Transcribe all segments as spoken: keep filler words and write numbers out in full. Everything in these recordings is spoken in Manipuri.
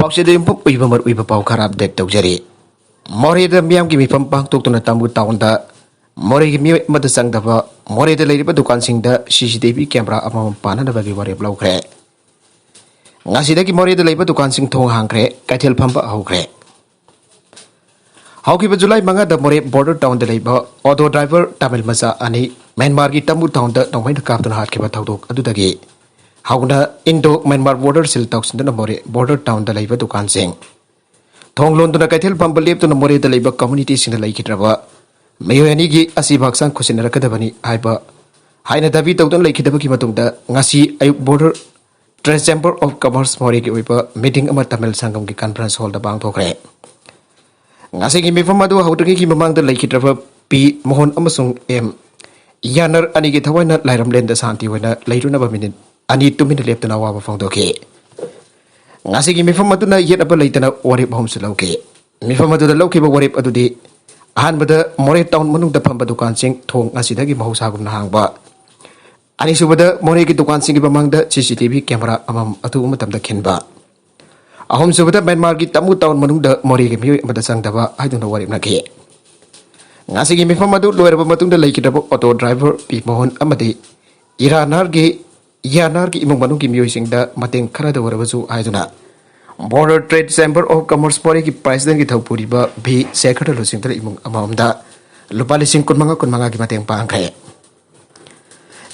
ꯄꯥꯎꯆꯦꯗ ꯌꯨꯝꯐꯝ ꯑꯣꯏꯕ ꯃꯔꯨꯑꯣꯏꯕ ꯄꯥꯎ ꯈꯔ ꯑꯞꯗꯦꯠ ꯇꯧꯖꯔꯤ꯫ ꯃꯣꯔꯦꯗ ꯃꯤꯌꯥꯝꯒꯤ ꯃꯤꯐꯝ ꯄꯥꯡꯊꯣꯛꯇꯨꯅ ꯇꯥꯃꯨ ꯇꯥꯎꯟꯗ ꯃꯣꯔꯦꯒꯤ ꯃꯤꯑꯣꯏ ꯑꯃꯠꯇ ꯆꯪꯗꯕ, ꯃꯣꯔꯦꯗ ꯂꯩꯔꯤꯕ ꯗꯨꯀꯥꯟꯁꯤꯡꯗ ꯁꯤ ꯁꯤ ꯇꯤ ꯚꯤ ꯀꯦꯃꯦꯔꯥ ꯑꯃꯃꯝ ꯄꯥꯟꯅꯅꯕꯒꯤ ꯋꯥꯔꯦꯞ ꯂꯧꯈ꯭ꯔꯦ꯫ ꯉꯁꯤꯗꯒꯤ ꯃꯣꯔꯦꯗ ꯂꯩꯕ ꯗꯨꯀꯥꯟꯁꯤꯡ ꯊꯣꯡ ꯍꯥꯡꯈ꯭ꯔꯦ, ꯀꯩꯊꯦꯜ ꯐꯝꯕ ꯍꯧꯈ꯭ꯔꯦ꯫ ꯍꯧꯈꯤꯕ ꯖꯨꯂꯥꯏ ꯃꯉꯥꯗ ꯃꯣꯔꯦ ꯕꯣꯔꯗꯔ ꯇꯥꯎꯟꯗ ꯂꯩꯕ ꯑꯣꯇꯣ ꯗ꯭ꯔꯥꯏꯚꯔ ꯇꯥꯃꯤꯜ ꯃꯆꯥ ꯑꯅꯤ ꯃ꯭ꯌꯥꯟꯃꯥꯔꯒꯤ ꯇꯥꯃꯨ ꯇꯥꯎꯟꯗ ꯅꯣꯡꯃꯩꯅ ꯀꯥꯞꯇꯨꯅ ꯍꯥꯠꯈꯤꯕ ꯊꯧꯗꯣꯛ ꯑꯗꯨꯗꯒꯤ ꯍꯧꯅ ꯏꯟꯗꯣ ꯃ꯭ꯌꯥꯟꯃꯥꯔ ꯕꯣꯔꯗꯔ ꯁꯤꯜ ꯇꯧꯁꯤꯟꯗꯨꯅ ꯃꯣꯔꯦ ꯕꯣꯔꯗꯔ ꯇꯥꯎꯟꯗ ꯂꯩꯕ ꯗꯨꯀꯥꯟꯁꯤꯡ ꯊꯣꯡ ꯂꯣꯟꯗꯨꯅ ꯀꯩꯊꯦꯜ ꯐꯝꯕ ꯂꯦꯞꯇꯨꯅ ꯃꯣꯔꯦꯗ ꯂꯩꯕ ꯀꯝꯃꯨꯅꯤꯇꯤꯁꯤꯡꯗ ꯂꯩꯈꯤꯗ꯭ꯔꯕ ꯃꯤꯑꯣꯏ ꯑꯅꯤꯒꯤ ꯑꯁꯤꯕ ꯍꯛꯆꯥꯡ ꯈꯨꯠꯁꯤꯟꯅꯔꯛꯀꯗꯕꯅꯤ ꯍꯥꯏꯕ ꯍꯥꯏꯅ ꯗꯥꯕꯤ ꯇꯧꯗꯨꯅ ꯂꯩꯈꯤꯗꯕꯒꯤ ꯃꯇꯨꯡꯗ ꯉꯁꯤ ꯑꯌꯨꯛ border Trade Chamber of commerce ꯃꯣꯔꯦꯒꯤ ꯑꯣꯏꯕ ꯃꯤꯇꯤꯡ ꯑꯃ ꯇꯥꯃꯤꯜ ꯁꯪꯒꯝꯒꯤ ꯀꯟꯐꯔꯦꯟꯁ ꯍꯣꯜꯗ ꯄꯥꯡꯊꯣꯛꯈ꯭ꯔꯦ꯫ ꯉꯁꯤꯒꯤ ꯃꯤꯐꯝ ꯑꯗꯨ ꯍꯧꯗ꯭ꯔꯤꯉꯩꯒꯤ ꯃꯃꯥꯡꯗ ꯂꯩꯈꯤꯗ꯭ꯔꯕ ꯄꯤ ꯃꯣꯍꯟ ꯑꯃꯁꯨꯡ ꯑꯦꯝ ꯌꯥꯅꯔ ꯑꯅꯤꯒꯤ ꯊꯋꯥꯏꯅ ꯂꯥꯏꯔꯝꯂꯦꯟꯗ ꯁꯥꯟꯇꯤ ꯑꯣꯏꯅ ꯂꯩꯔꯨꯅꯕ ꯃꯤꯅꯤꯠ ꯑꯅꯤ ꯇꯨꯃꯤꯟꯅ ꯂꯦꯞꯇꯨꯅ ꯑꯋꯥꯕ ꯐꯣꯡꯗꯣꯛꯈꯤ꯫ ꯉꯁꯤꯒꯤ ꯃꯤꯐꯝ ꯑꯗꯨꯅ ꯌꯦꯠꯅꯕ ꯂꯩꯇꯅ ꯋꯥꯔꯦꯞ ꯑꯍꯨꯝꯁꯨ ꯂꯧꯈꯤ꯫ ꯃꯤꯐꯝ ꯑꯗꯨꯗ ꯂꯧꯈꯤꯕ ꯋꯥꯔꯦꯞ ꯑꯗꯨꯗꯤ ꯑꯍꯥꯟꯕꯗ ꯃꯣꯔꯦ ꯇꯥꯎꯟ ꯃꯅꯨꯡꯗ ꯐꯝꯕ ꯗꯨꯀꯥꯟꯁꯤꯡ ꯊꯣꯡ ꯉꯁꯤꯗꯒꯤ ꯃꯍꯧꯁꯥꯒꯨꯝꯅ ꯍꯥꯡꯕ, ꯑꯅꯤꯁꯨꯕꯗ ꯃꯣꯔꯦꯒꯤ ꯗꯨꯀꯥꯟꯁꯤꯡꯒꯤ ꯃꯃꯥꯡꯗ ꯁꯤ ꯁꯤ ꯇꯤ ꯚꯤ ꯀꯦꯃꯦꯔꯥ ꯑꯃꯃꯝ ꯑꯊꯨꯕ ꯃꯇꯝꯗ ꯈꯤꯟꯕ, ꯑꯍꯨꯝꯁꯨꯕꯗ ꯃ꯭ꯌꯥꯟꯃꯥꯔꯒꯤ ꯇꯥꯃꯨ ꯇꯥꯎꯟ ꯃꯅꯨꯡꯗ ꯃꯣꯔꯦꯒꯤ ꯃꯤꯑꯣꯏ ꯑꯃꯠꯇ ꯆꯪꯗꯕ ꯍꯥꯏꯗꯨꯅ ꯋꯥꯔꯦꯞꯅꯈꯤ꯫ ꯉꯁꯤꯒꯤ ꯃꯤꯐꯝ ꯑꯗꯨ ꯂꯣꯏꯔꯕ ꯃꯇꯨꯡꯗ ꯂꯩꯈꯤꯗ꯭ꯔꯕ ꯑꯣꯇꯣ ꯗ꯭ꯔꯥꯏꯚꯔ ꯄꯤ ꯃꯣꯍꯟ ꯑꯃꯗꯤ ꯏꯔꯥꯅꯥꯔꯒꯤ ꯌꯥꯅꯥꯔꯒꯤ ꯏꯃꯨꯡ ꯃꯅꯨꯡꯒꯤ ꯃꯤꯑꯣꯏꯁꯤꯡꯗ ꯃꯇꯦꯡ ꯈꯔꯗ ꯑꯣꯏꯔꯕꯁꯨ ꯍꯥꯏꯗꯨꯅ border Trade Chamber of commerce ꯃꯣꯔꯦꯒꯤ ꯄ꯭ꯔꯦꯁꯤꯗꯦꯟꯒꯤ ꯊꯧꯄꯨꯔꯤꯕ ꯚꯤ ꯁꯦꯈꯔꯗ ꯂꯨꯆꯤꯡꯗꯨꯅ ꯏꯃꯨꯡ ꯑꯃꯃꯝꯗ ꯂꯨꯄꯥ ꯂꯤꯁꯤꯡ ꯀꯨꯟꯃꯉꯥ ꯀꯨꯟꯃꯉꯥꯒꯤ ꯃꯇꯦꯡ ꯄꯥꯡꯈ꯭ꯔꯦ꯫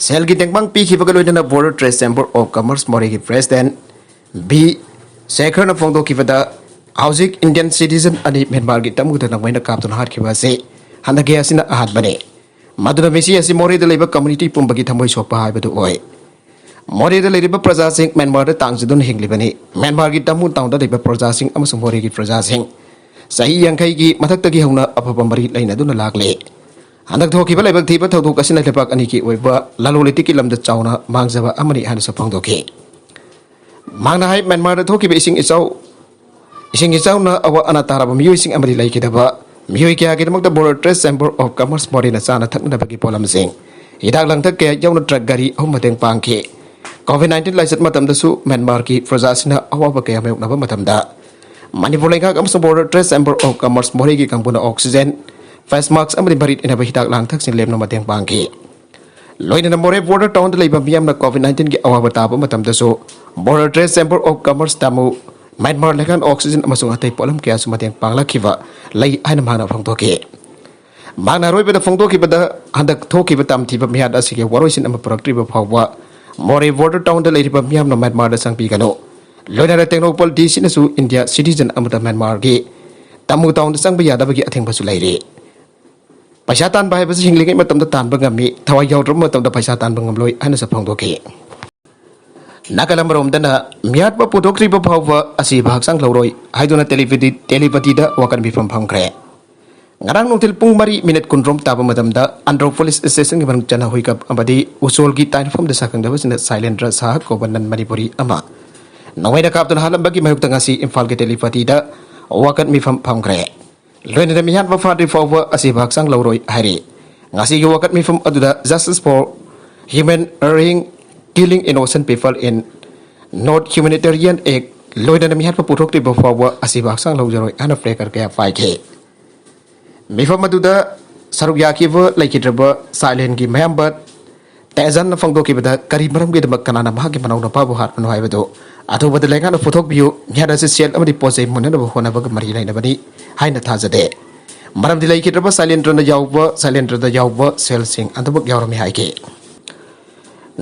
ꯁꯦꯜꯒꯤ ꯇꯦꯡꯕꯥꯡ ꯄꯤꯈꯤꯕꯒ ꯂꯣꯏꯅꯅ border Trade Chamber of commerce ꯃꯣꯔꯦꯒꯤ ꯄ꯭ꯔꯦꯁꯤꯗꯦꯟ ꯚꯤ ꯁꯦꯈꯔꯅ ꯐꯣꯡꯗꯣꯛꯈꯤꯕꯗ, ꯍꯧꯖꯤꯛ ꯏꯟꯗꯤꯌꯟ ꯁꯤꯇꯤꯖꯟ ꯑꯅꯤ ꯃ꯭ꯌꯥꯟꯃꯥꯔꯒꯤ ꯇꯥꯃꯨꯗ ꯅꯣꯡꯃꯩꯅ ꯀꯥꯞꯇꯨꯅ ꯍꯥꯠꯈꯤꯕ ꯑꯁꯤ ꯍꯟꯗꯛꯀꯤ ꯑꯁꯤꯅ ꯑꯍꯥꯟꯕꯅꯤ꯫ ꯃꯗꯨꯅ ꯃꯁꯤ ꯑꯁꯤ ꯃꯣꯔꯦꯗ ꯂꯩꯕ ꯀꯝꯃꯨꯅꯤꯇꯤ ꯄꯨꯝꯕꯒꯤ ꯊꯃꯣꯏ ꯁꯣꯛꯄ ꯍꯥꯏꯕꯗꯨ ꯑꯣꯏ꯫ ꯃꯣꯔꯦꯗ ꯂꯩꯔꯤꯕ ꯄ꯭ꯔꯖꯥꯁꯤꯡ ꯃ꯭ꯌꯥꯟꯃꯥꯔꯗ ꯇꯥꯡꯖꯗꯨꯅ ꯍꯤꯡꯂꯤꯕꯅꯤ꯫ ꯃ꯭ꯌꯥꯟꯃꯥꯔꯒꯤ ꯇꯥꯃꯨ ꯇꯥꯎꯟꯗ ꯂꯩꯕ ꯄ꯭ꯔꯖꯥꯁꯤꯡ ꯑꯃꯁꯨꯡ ꯃꯣꯔꯦꯒꯤ ꯄ꯭ꯔꯖꯥꯁꯤꯡ ꯆꯍꯤ ꯌꯥꯡꯈꯩꯒꯤ ꯃꯊꯛꯇꯒꯤ ꯍꯧꯅ ꯑꯐꯕ ꯃꯔꯤ ꯂꯩꯅꯗꯨꯅ ꯂꯥꯛꯂꯤ꯫ ꯍꯟꯗꯛ ꯊꯣꯛꯈꯤꯕ ꯂꯥꯏꯕꯛ ꯊꯤꯕ ꯊꯧꯗꯣꯛ ꯑꯁꯤꯅ ꯂꯩꯕꯥꯛ ꯑꯅꯤꯒꯤ ꯑꯣꯏꯕ ꯂꯂꯣꯟ ꯏꯇꯤꯛꯀꯤ ꯂꯝꯗ ꯆꯥꯎꯅ ꯃꯥꯡꯖꯕ ꯑꯃꯅꯤ ꯍꯥꯏꯅꯁꯨ ꯐꯣꯡꯗꯣꯛꯈꯤ꯫ ꯃꯍꯥꯛꯅ ꯍꯥꯏ, ꯃ꯭ꯌꯥꯟꯃꯥꯔꯗ ꯊꯣꯛꯈꯤꯕ ꯏꯁꯤꯡ ꯏꯆꯥꯎ, ꯏꯁꯤꯡ ꯏꯆꯥꯎꯅ ꯑꯋꯥ ꯑꯅꯥ ꯇꯥꯔꯕ ꯃꯤꯑꯣꯏꯁꯤꯡ ꯑꯃꯗꯤ ꯂꯩꯈꯤꯗꯕ ꯃꯤꯑꯣꯏ ꯀꯌꯥꯒꯤꯗꯃꯛꯇ Border Trade Chamber of Commerce ꯃꯣꯔꯦꯅ ꯆꯥꯅ ꯊꯛꯅꯅꯕꯒꯤ ꯄꯣꯠꯂꯝꯁꯤꯡ, ꯍꯤꯗꯥꯛ ꯂꯥꯡꯊꯛ ꯀꯌꯥ ꯌꯥꯎꯅ ꯇ꯭ꯔꯛ ꯒꯥꯔꯤ ꯑꯍꯨꯝ ꯃꯇꯦꯡ ꯄꯥꯡꯈꯤ꯫ ꯀꯣꯚꯤꯗ ꯅꯥꯏꯟꯇꯤꯟ ꯂꯥꯏꯆꯠ ꯃꯇꯝꯗꯁꯨ ꯃ꯭ꯌꯥꯟꯃꯥꯔꯒꯤ ꯄ꯭ꯔꯖꯥꯁꯤꯡꯅ ꯑꯋꯥꯕ ꯀꯌꯥ ꯃꯥꯌꯣꯛꯅꯕ ꯃꯇꯝꯗ ꯃꯅꯤꯄꯨꯔ ꯂꯩꯉꯥꯛ ꯑꯃꯁꯨꯡ border Trade Chamber of commerce ꯃꯣꯔꯦꯒꯤ ꯀꯥꯡꯕꯨꯅ ꯑꯣꯛꯁꯤꯖꯦꯟ, ꯐꯦꯁ ꯃꯥꯁꯛ ꯑꯃꯗꯤ ꯃꯔꯤꯠ ꯏꯅꯕ ꯍꯤꯗꯥꯛ ꯂꯥꯡꯊꯛꯁꯤꯡ ꯂꯦꯝꯅ ꯃꯇꯦꯡ ꯄꯥꯡꯈꯤ꯫ ꯂꯣꯏꯅꯅ ꯃꯣꯔꯦ ꯕꯣꯔꯗꯔ ꯇꯥꯎꯟꯗ ꯂꯩꯕ ꯃꯤꯌꯥꯝꯅ ꯀꯣꯚꯤꯗ ꯅꯥꯏꯟꯇꯤꯟꯒꯤ ꯑꯋꯥꯕ ꯇꯥꯕ ꯃꯇꯝꯗꯁꯨ border Trade Chamber of commerce Tamu Myanmar ꯂꯩꯉꯥꯛꯅ ꯑꯣꯛꯁꯤꯖꯦꯟ ꯑꯃꯁꯨꯡ ꯑꯇꯩ ꯄꯣꯠꯂꯝ ꯀꯌꯥꯁꯨ ꯃꯇꯦꯡ ꯄꯥꯡꯂꯛꯈꯤꯕ ꯂꯩ ꯍꯥꯏꯅ ꯃꯍꯥꯛꯅ ꯐꯣꯡꯗꯣꯛꯈꯤ꯫ ꯃꯍꯥꯛꯅ ꯑꯔꯣꯏꯕꯗ ꯐꯣꯡꯗꯣꯛꯈꯤꯕꯗ, ꯍꯟꯗꯛ ꯊꯣꯛꯈꯤꯕ ꯇꯝꯊꯤꯕ ꯃꯤꯍꯥꯠ ꯑꯁꯤꯒꯤ ꯋꯥꯔꯣꯏꯁꯤꯟ ꯑꯃ ꯄꯨꯔꯛꯇ꯭ꯔꯤꯕ ꯐꯥꯎꯕ ꯃꯣꯔꯦ ꯕꯣꯔꯗꯔ ꯇꯥꯎꯟꯗ ꯂꯩꯔꯤꯕ ꯃꯤꯌꯥꯝꯅ ꯃ꯭ꯌꯥꯟꯃꯥꯔꯗ ꯆꯪꯕꯤꯒꯅꯨ꯫ ꯂꯣꯏꯅꯅ ꯇꯦꯡꯅꯧꯄꯜ ꯗꯤ ꯁꯤꯅꯁꯨ ꯏꯟꯗꯤꯌꯥ ꯁꯤꯇꯤꯖꯟ ꯑꯃꯗ ꯃ꯭ꯌꯥꯟꯃꯥꯔꯒꯤ ꯇꯥꯃꯨ ꯇꯥꯎꯟꯗ ꯆꯪꯕ ꯌꯥꯗꯕꯒꯤ ꯑꯊꯤꯡꯕꯁꯨ ꯂꯩꯔꯤ꯫ ꯄꯩꯁꯥ ꯇꯥꯟꯕ ꯍꯥꯏꯕꯁꯤ ꯍꯤꯡꯂꯤꯉꯩ ꯃꯇꯝꯗ ꯇꯥꯟꯕ ꯉꯝꯃꯤ, ꯊꯋꯥꯏ ꯌꯥꯎꯗ꯭ꯔꯕ ꯃꯇꯝꯗ ꯄꯩꯁꯥ ꯇꯥꯟꯕ ꯉꯝꯂꯣꯏ ꯍꯥꯏꯅꯁꯨ ꯐꯣꯡꯗꯣꯛꯈꯤ꯫ ꯅꯥꯀꯜ ꯑꯃꯔꯣꯝꯗꯅ, ꯃꯤꯍꯥꯠꯄ ꯄꯨꯊꯣꯛꯇ꯭ꯔꯤꯕ ꯐꯥꯎꯕ ꯑꯁꯤꯕ ꯍꯛꯆꯥꯡ ꯂꯧꯔꯣꯏ ꯍꯥꯏꯗꯨꯅ ꯇꯦꯂꯤꯄꯇꯤ-, ꯇꯦꯂꯤꯄꯇꯤꯗ ꯋꯥꯀꯠ ꯃꯤꯐꯝ ꯐꯝꯈ꯭ꯔꯦ꯫ ꯉꯔꯥꯡ ꯅꯨꯡꯊꯤꯜ ꯄꯨꯡ ꯃꯔꯤ ꯃꯤꯅꯤꯠ ꯀꯨꯟꯔꯣꯝ ꯇꯥꯕ ꯃꯇꯝꯗ ꯑꯟꯗ꯭ꯔꯣ ꯄꯨꯂꯤꯁ ꯁ꯭ꯇꯦꯁꯟꯒꯤ ꯃꯅꯨꯡ ꯆꯠꯅ ꯍꯨꯏꯀꯞ ꯑꯃꯗꯤ ꯎꯁꯣꯜꯒꯤ ꯇꯥꯏꯅꯐꯝꯗ ꯁꯛꯈꯪꯗꯕꯁꯤꯡꯅ ꯁꯥꯏꯂꯦꯟꯗ꯭ꯔ ꯁꯥꯍ ꯀꯧꯕ ꯅꯟ ꯃꯅꯤꯄꯨꯔꯤ ꯑꯃ ꯅꯣꯡꯃꯩꯅ ꯀꯥꯞꯇꯨꯅ ꯍꯥꯠꯂꯝꯕꯒꯤ ꯃꯥꯌꯣꯛꯇ ꯉꯁꯤ ꯏꯝꯐꯥꯜꯒꯤ ꯇꯦꯂꯤꯄꯇꯤꯗ ꯋꯥꯀꯠ ꯃꯤꯐꯝ ꯐꯝꯈ꯭ꯔꯦ꯫ ꯂꯣꯏꯅꯅ ꯃꯤꯍꯥꯠꯄ ꯐꯥꯗ꯭ꯔꯤ ꯐꯥꯎꯕ ꯑꯁꯤꯕ ꯍꯛꯆꯥꯡ ꯂꯧꯔꯣꯏ ꯍꯥꯏꯔꯤ꯫ ꯉꯁꯤꯒꯤ ꯋꯥꯀꯠ ꯃꯤꯐꯝ ꯑꯗꯨꯗ Justice for Human Rights, Killing Innocent People in Not Humanitarian Act, ꯂꯣꯏꯅꯅ ꯃꯤꯍꯥꯠꯄ ꯄꯨꯊꯣꯛꯇ꯭ꯔꯤꯕ ꯐꯥꯎꯕ ꯑꯁꯤꯕ ꯍꯛꯆꯥꯡ ꯂꯧꯖꯔꯣꯏ ꯍꯥꯏꯅ placard ꯀꯌꯥ ꯄꯥꯏꯈꯤ꯫ ꯃꯤꯐꯝ ꯑꯗꯨꯗ ꯁꯔꯨꯛ ꯌꯥꯈꯤꯕ ꯂꯩꯈꯤꯗ꯭ꯔꯕ ꯁꯥꯏꯂꯦꯟꯒꯤ ꯃꯌꯥꯝꯕ ꯇꯦꯖꯟꯅ ꯐꯣꯡꯗꯣꯛꯈꯤꯕꯗ, ꯀꯔꯤ ꯃꯔꯝꯒꯤꯗꯃꯛ ꯀꯅꯥꯅ ꯃꯍꯥꯛꯀꯤ ꯃꯅꯥꯎꯅꯨꯄꯥꯕꯨ ꯍꯥꯠꯄꯅꯣ ꯍꯥꯏꯕꯗꯨ ꯑꯊꯨꯕꯗ ꯂꯩꯉꯥꯛꯅ ꯄꯨꯊꯣꯛꯄꯤꯌꯨ꯫ ꯃꯤꯍꯥꯠ ꯑꯁꯤ ꯁꯦꯜ ꯑꯃꯗꯤ ꯄꯣꯠ ꯆꯩ ꯃꯨꯟꯅꯅꯕ ꯍꯣꯠꯅꯕꯒ ꯃꯔꯤ ꯂꯩꯅꯕꯅꯤ ꯍꯥꯏꯅ ꯊꯥꯖꯗꯦ꯫ ꯃꯔꯝꯗꯤ ꯂꯩꯈꯤꯗ꯭ꯔꯕ ꯁꯥꯏꯂꯦꯟꯗ꯭ꯔꯗ ꯌꯥꯎꯕ, ꯁꯥꯏꯂꯦꯟꯗ꯭ꯔꯗ ꯌꯥꯎꯕ ꯁꯦꯜꯁꯤꯡ ꯑꯗꯨꯃꯛ ꯌꯥꯎꯔꯝꯃꯤ ꯍꯥꯏꯈꯤ꯫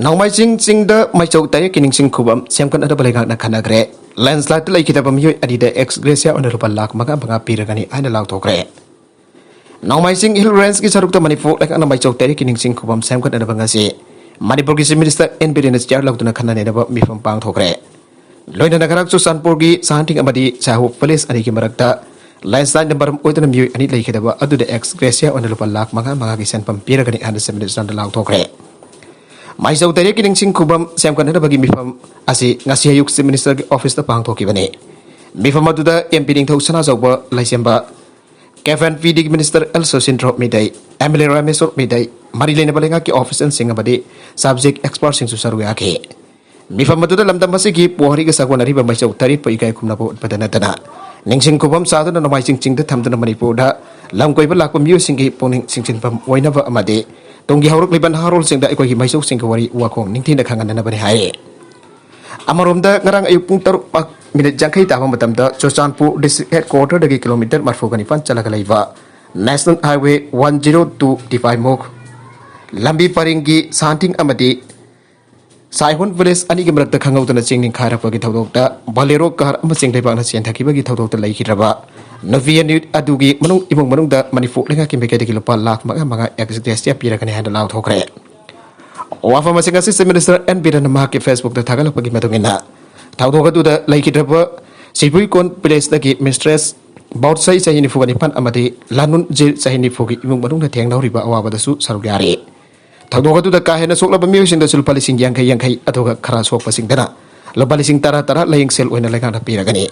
ꯅꯣꯡꯃꯥꯏꯖꯤꯡ ꯆꯤꯡꯗ ꯃꯩꯆꯧ ꯇꯔꯦꯠꯀꯤ ꯅꯤꯡꯁꯤꯡ ꯈꯨꯕꯝ ꯁꯦꯝꯒꯠꯅꯅꯕ ꯂꯩꯉꯥꯛꯅ ꯈꯟꯅꯈ꯭ꯔꯦ꯫ Landslide ꯂꯩꯈꯤꯗꯕ ꯃꯤꯑꯣꯏ ꯑꯅꯤꯗ ex gratia ꯑꯣꯏꯅ ꯂꯨꯄꯥ ꯂꯥꯈ ꯃꯉꯥ ꯃꯉꯥ ꯄꯤꯔꯒꯅꯤ ꯍꯥꯏꯅ ꯂꯥꯎꯊꯣꯛꯈ꯭ꯔꯦ꯫ ꯅꯣꯡꯃꯥꯏꯖꯤꯡ Hill Range ꯀꯤ ꯁꯔꯨꯛꯇ ꯃꯅꯤꯄꯨꯔ ꯂꯩꯉꯥꯛꯅ ꯃꯩꯆꯧ ꯇꯔꯦꯠꯀꯤ ꯅꯤꯡꯁꯤꯡ ꯈꯨꯕꯝ ꯁꯦꯝꯒꯠꯅꯅꯕ ꯉꯁꯤ ꯃꯅꯤꯄꯨꯔꯒꯤ Chief Minister ꯑꯦꯟ ꯕꯤꯔꯦꯟꯅ chair ꯂꯧꯗꯨꯅ ꯈꯟꯅ ꯅꯩꯅꯕ ꯃꯤꯐꯝ ꯄꯥꯡꯊꯣꯛꯈ꯭ꯔꯦ꯫ ꯂꯣꯏꯅꯅ ꯉꯔꯥꯡ ꯆꯨꯔꯆꯥꯟꯄꯨꯔꯒꯤ ꯁꯍꯥꯟꯊꯤꯡ ꯑꯃꯗꯤ ꯁꯥꯍꯨ village ꯑꯅꯤꯒꯤ ꯃꯔꯛꯇ landslide ꯅ ꯃꯔꯝ ꯑꯣꯏꯗꯨꯅ ꯃꯤꯑꯣꯏ ꯑꯅꯤ ꯂꯩꯈꯤꯗꯕ ꯑꯗꯨꯗ ex gratia ꯑꯣꯏꯅ ꯂꯨꯄꯥ ꯂꯥꯈ ꯃꯉꯥ ꯃꯉꯥꯒꯤ ꯁꯦꯟꯐꯝ ꯄꯤꯔꯒꯅꯤ ꯍꯥꯏꯅ Chief Minister ꯅ ꯂꯥꯎꯊꯣꯛꯈ꯭ꯔꯦ꯫ ꯃꯩꯆꯧ ꯇꯔꯦꯠꯀꯤ ꯅꯤꯡꯁꯤꯡ ꯈꯨꯕꯝ ꯁꯦꯝꯒꯠꯅꯅꯕꯒꯤ ꯃꯤꯐꯝ ꯑꯁꯤ ꯉꯁꯤ ꯑꯌꯨꯛ Chief Minister ꯒꯤ office ꯇ ꯄꯥꯡꯊꯣꯛꯈꯤꯕꯅꯤ꯫ ꯃꯤꯐꯝ ꯑꯗꯨꯗ ꯑꯦꯝ ꯄꯤ ꯅꯤꯡꯊꯧ ꯁꯅꯥꯖꯥꯎꯕ ꯂꯩꯁꯦꯝꯕ, ꯀꯦꯞ ꯑꯦꯟ ꯄꯤ ꯗꯤ ꯒꯤ Minister ꯑꯦꯜ ꯁꯨꯁꯤꯟꯗ꯭ꯔꯣ ꯃꯤꯗꯩ, ꯑꯦꯝ ꯑꯦꯜ ꯑꯦ ꯔꯥꯃꯦꯁꯣꯔ ꯃꯤꯗꯩ, ꯃꯔꯤ ꯂꯩꯅꯕ ꯂꯩꯉꯥꯛꯀꯤ official ꯁꯤꯡ ꯑꯃꯗꯤ subject expert ꯁꯤꯡꯁꯨ ꯁꯔꯨꯛ ꯌꯥꯈꯤ꯫ ꯃꯤꯐꯝ ꯑꯗꯨꯗ ꯂꯝꯗꯝ ꯑꯁꯤꯒꯤ ꯄꯨꯋꯥꯔꯤꯒ ꯁꯥꯒꯣꯟꯅꯔꯤꯕ ꯃꯩꯆꯧ ꯇꯔꯦꯠꯄꯨ ꯏꯀꯥꯏ ꯈꯨꯝꯅꯕ ꯎꯠꯄꯗ ꯅꯠꯇꯅ, ꯅꯤꯡꯁꯤꯡ ꯈꯨꯕꯝ ꯁꯥꯗꯨꯅ ꯅꯣꯡꯃꯥꯏꯖꯤꯡ ꯆꯤꯡꯗ ꯊꯝꯗꯨꯅ ꯃꯅꯤꯄꯨꯔꯗ ꯂꯝ ꯀꯣꯏꯕ ꯂꯥꯛꯄ ꯃꯤꯑꯣꯏꯁꯤꯡꯒꯤ ꯄꯨꯛꯅꯤꯡ ꯆꯤꯡꯁꯤꯟꯐꯝ ꯑꯣꯏꯅꯕ ꯑꯃꯗꯤ ꯇꯨꯡꯒꯤ ꯍꯧꯔꯛꯂꯤꯕ ꯅꯍꯥꯔꯣꯜꯁꯤꯡꯗ ꯑꯩꯈꯣꯏꯒꯤ ꯃꯩꯆꯧꯁꯤꯡꯒꯤ ꯋꯥꯔꯤ ꯋꯥꯈꯣꯡ ꯅꯤꯡꯊꯤꯅ ꯈꯪꯍꯟꯅꯅꯕꯅꯤ ꯍꯥꯏ꯫ ꯑꯃꯔꯣꯝꯗ, ꯉꯔꯥꯡ ꯑꯌꯨꯛ ꯄꯨꯡ ꯇꯔꯨꯛ ꯃꯤꯅꯤꯠ ꯌꯥꯡꯈꯩ ꯇꯥꯕ ꯃꯇꯝꯗ ꯆꯨꯔꯆꯥꯟꯄꯨꯔ ꯗꯤꯁꯇ꯭ꯔꯤꯛ ꯍꯦꯗ ꯀ꯭ꯋꯥꯇꯔꯗꯒꯤ ꯀꯤꯂꯣꯃꯤꯇꯔ ꯃꯔꯤꯐꯨꯒ ꯅꯤꯄꯥꯟ ꯆꯠꯂꯒ ꯂꯩꯕ national highway one zero two Tipaimukh ꯂꯝꯕꯤ ꯄꯔꯤꯡꯒꯤ ꯁꯥꯟꯇꯤꯡ ꯑꯃꯗꯤ ꯁꯥꯏꯍꯣꯟ ꯚꯤꯂꯦꯖ ꯑꯅꯤꯒꯤ ꯃꯔꯛꯇ ꯈꯪꯍꯧꯗꯅ ꯆꯤꯡ ꯅꯤꯡꯈꯥꯏꯔꯛꯄꯒꯤ ꯊꯧꯗꯣꯛꯇ ꯕꯣꯂꯦꯔꯣ ꯀꯥꯔ ꯑꯃ ꯆꯤꯡ ꯂꯩꯕꯥꯛꯅ ꯆꯦꯟꯊꯈꯤꯕꯒꯤ ꯊꯧꯗꯣꯛꯇ ꯂꯩꯈꯤꯗ꯭ꯔꯕ ꯅꯨꯄꯤ ꯑꯅꯤ ꯑꯗꯨꯒꯤ ꯃꯅꯨꯡ, ꯏꯃꯨꯡ ꯃꯅꯨꯡꯗ ꯃꯅꯤꯄꯨꯔ ꯂꯩꯉꯥꯛꯀꯤ ꯃꯥꯏꯀꯩꯗꯒꯤ ꯂꯨꯄꯥ ꯂꯥꯈ ꯃꯉꯥ ꯃꯉꯥ ꯑꯦꯛꯁꯒ꯭ꯔꯦꯁꯤꯌꯥ ꯄꯤꯔꯒꯅꯤ ꯍꯥꯏꯅ ꯂꯥꯎꯊꯣꯛꯈ꯭ꯔꯦ꯫ ꯋꯥꯐꯝ ꯑꯁꯤꯡ ꯑꯁꯤ ꯆꯤꯐ ꯃꯤꯅꯤꯁꯇꯔ ꯑꯦꯟ ꯕꯤꯔꯦꯟꯅ ꯃꯍꯥꯛꯀꯤ ꯐꯦꯁꯕꯨꯛꯇ ꯊꯥꯒꯠꯂꯛꯄꯒꯤ ꯃꯇꯨꯡ ꯏꯟꯅ, ꯊꯧꯗꯣꯛ ꯑꯗꯨꯗ ꯂꯩꯈꯤꯗ꯭ꯔꯕ ꯁꯤꯕꯨꯏꯀꯣꯟ ꯚꯤꯂꯦꯖꯇꯒꯤ ꯃꯤꯁꯇ꯭ꯔꯦꯁ ꯕꯥꯎꯠꯁꯩ, ꯆꯍꯤ ꯅꯤꯐꯨꯒ ꯅꯤꯄꯥꯟ, ꯑꯃꯗꯤ ꯂꯥꯅꯨꯟ ꯖꯤꯔ, ꯆꯍꯤ ꯅꯤꯐꯨꯒꯤ ꯏꯃꯨꯡ ꯃꯅꯨꯡꯅ ꯊꯦꯡꯅꯍꯧꯔꯤꯕ ꯑꯋꯥꯕꯗꯁꯨ ꯁꯔꯨꯛ ꯌꯥꯔꯤ꯫ ꯊꯧꯗꯣꯛ ꯑꯗꯨꯗ ꯀꯥ ꯍꯦꯟꯅ ꯁꯣꯛꯂꯕ ꯃꯤꯑꯣꯏꯁꯤꯡꯗꯁꯨ ꯂꯨꯄꯥ ꯂꯤꯁꯤꯡ ꯌꯥꯡꯈꯩ ꯌꯥꯡꯈꯩ, ꯑꯗꯨꯒ ꯈꯔ ꯁꯣꯛꯄꯁꯤꯡꯗꯅ ꯂꯨꯄꯥ ꯂꯤꯁꯤꯡ ꯇꯔꯥ ꯇꯔꯥ ꯂꯥꯏꯌꯦꯡꯁꯦꯜ ꯑꯣꯏꯅ ꯂꯩꯉꯥꯛꯅ ꯄꯤꯔꯒꯅꯤ꯫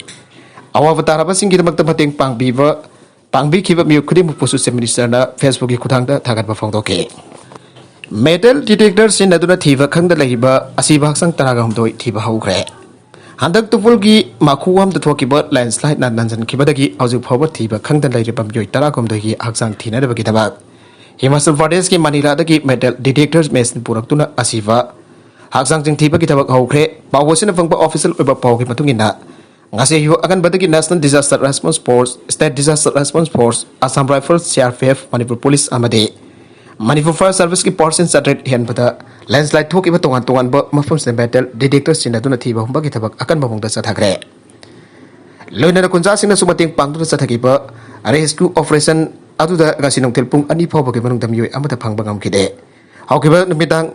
ꯑꯋꯥꯕ ꯇꯥꯔꯕꯁꯤꯡꯒꯤꯗꯃꯛꯇ ꯃꯇꯦꯡ ꯄꯥꯡꯕꯤꯕ, ꯄꯥꯡꯕꯤꯈꯤꯕ ꯃꯤꯑꯣꯏ ꯈꯨꯗꯤꯡꯃꯛꯄꯨꯁꯨ ꯆꯤꯐ ꯃꯤꯅꯤꯁꯇꯔꯅ ꯐꯦꯁꯕꯨꯛꯀꯤ ꯈꯨꯠꯊꯥꯡꯗ ꯊꯥꯒꯠꯄ ꯐꯣꯡꯗꯣꯛꯈꯤ꯫ ꯃꯦꯇꯜ ꯗꯤꯇꯦꯛꯇꯔ ꯁꯤꯖꯤꯟꯅꯗꯨꯅ ꯊꯤꯕ ꯈꯪꯗ ꯂꯩꯔꯤꯕ ꯑꯁꯤꯕ ꯍꯛꯆꯥꯡ ꯇꯔꯥꯒ ꯍꯨꯝꯗꯣꯏ ꯊꯤꯕ ꯍꯧꯈ꯭ꯔꯦ꯫ ꯍꯟꯗꯛ ꯇꯨꯄꯨꯜꯒꯤ ꯃꯥꯈꯨꯋꯥꯝꯗ ꯊꯣꯛꯈꯤꯕ ꯂꯦꯟꯁꯂꯥꯏꯠꯅ ꯅꯟꯁꯤꯟꯈꯤꯕꯗꯒꯤ ꯍꯧꯖꯤꯛ ꯐꯥꯎꯕ ꯊꯤꯕ ꯈꯪꯗꯅ ꯂꯩꯔꯤꯕ ꯃꯤꯑꯣꯏ ꯇꯔꯥꯍꯨꯝꯗꯣꯏꯒꯤ ꯍꯛꯆꯥꯡ ꯊꯤꯅꯅꯕꯒꯤꯗꯃꯛ ꯍꯤꯃꯥꯆꯜ ꯄ꯭ꯔꯗꯦꯁꯀꯤ ꯃꯅꯤꯂꯥꯗꯒꯤ ꯃꯦꯇꯜ ꯗꯤꯇꯦꯛꯇꯔ ꯃꯦꯁꯤꯟ ꯄꯨꯔꯛꯇꯨꯅ ꯑꯁꯤꯕ ꯍꯛꯆꯥꯡꯁꯤꯡ ꯊꯤꯕꯒꯤ ꯊꯕꯛ ꯍꯧꯈ꯭ꯔꯦ꯫ ꯄꯥꯎ ꯑꯁꯤꯅ ꯐꯪꯕ ꯑꯣꯐꯤꯁꯤꯌꯦꯜ ꯑꯣꯏꯕ ꯄꯥꯎꯒꯤ ꯃꯇꯨꯡ ꯏꯟꯅ, ꯉꯁꯤ ꯑꯌꯨꯛ ꯑꯀꯟꯕꯗꯒꯤ National Disaster Response Force, State Disaster Response Force, Assam Rifles, C R P F, Manipur police ꯑꯃꯗꯤ ꯃꯅꯤꯄꯨꯔ ꯐꯥꯌꯔ ꯁꯥꯔꯚꯤꯁꯀꯤ ꯄꯥꯔꯁꯟ ꯆꯥꯇ꯭ꯔꯦꯠ ꯍꯦꯟꯕꯗ ꯂꯦꯟꯁꯂꯥꯏꯠ ꯊꯣꯛꯈꯤꯕ ꯇꯣꯉꯥꯟ ꯇꯣꯉꯥꯟꯕ ꯃꯐꯝꯁꯤꯡꯗ ꯃꯦꯇꯜ ꯗꯤꯇꯦꯛꯇꯔ ꯁꯤꯖꯤꯟꯅꯗꯨꯅ ꯊꯤꯕ ꯍꯨꯝꯕꯒꯤ ꯊꯕꯛ ꯑꯀꯟꯕ ꯃꯑꯣꯡꯗ ꯆꯠꯊꯈ꯭ꯔꯦ꯫ ꯂꯣꯏꯅꯅ ꯈꯨꯟꯖꯥꯁꯤꯡꯅꯁꯨ ꯃꯇꯦꯡ ꯄꯥꯡꯗꯨꯅ ꯆꯠꯊꯈꯤꯕ ꯔꯦꯁꯀ꯭ꯌꯨ ꯑꯣꯄꯔꯦꯁꯟ ꯑꯗꯨꯗ ꯉꯁꯤ ꯅꯨꯡꯊꯤꯜ ꯄꯨꯡ ꯑꯅꯤ ꯐꯥꯎꯕꯒꯤ ꯃꯅꯨꯡꯗ ꯃꯤꯑꯣꯏ ꯑꯃꯠꯇ ꯐꯪꯕ ꯉꯝꯈꯤꯗꯦ꯫ ꯍꯧꯈꯤꯕ ꯅꯨꯃꯤꯗꯥꯡ,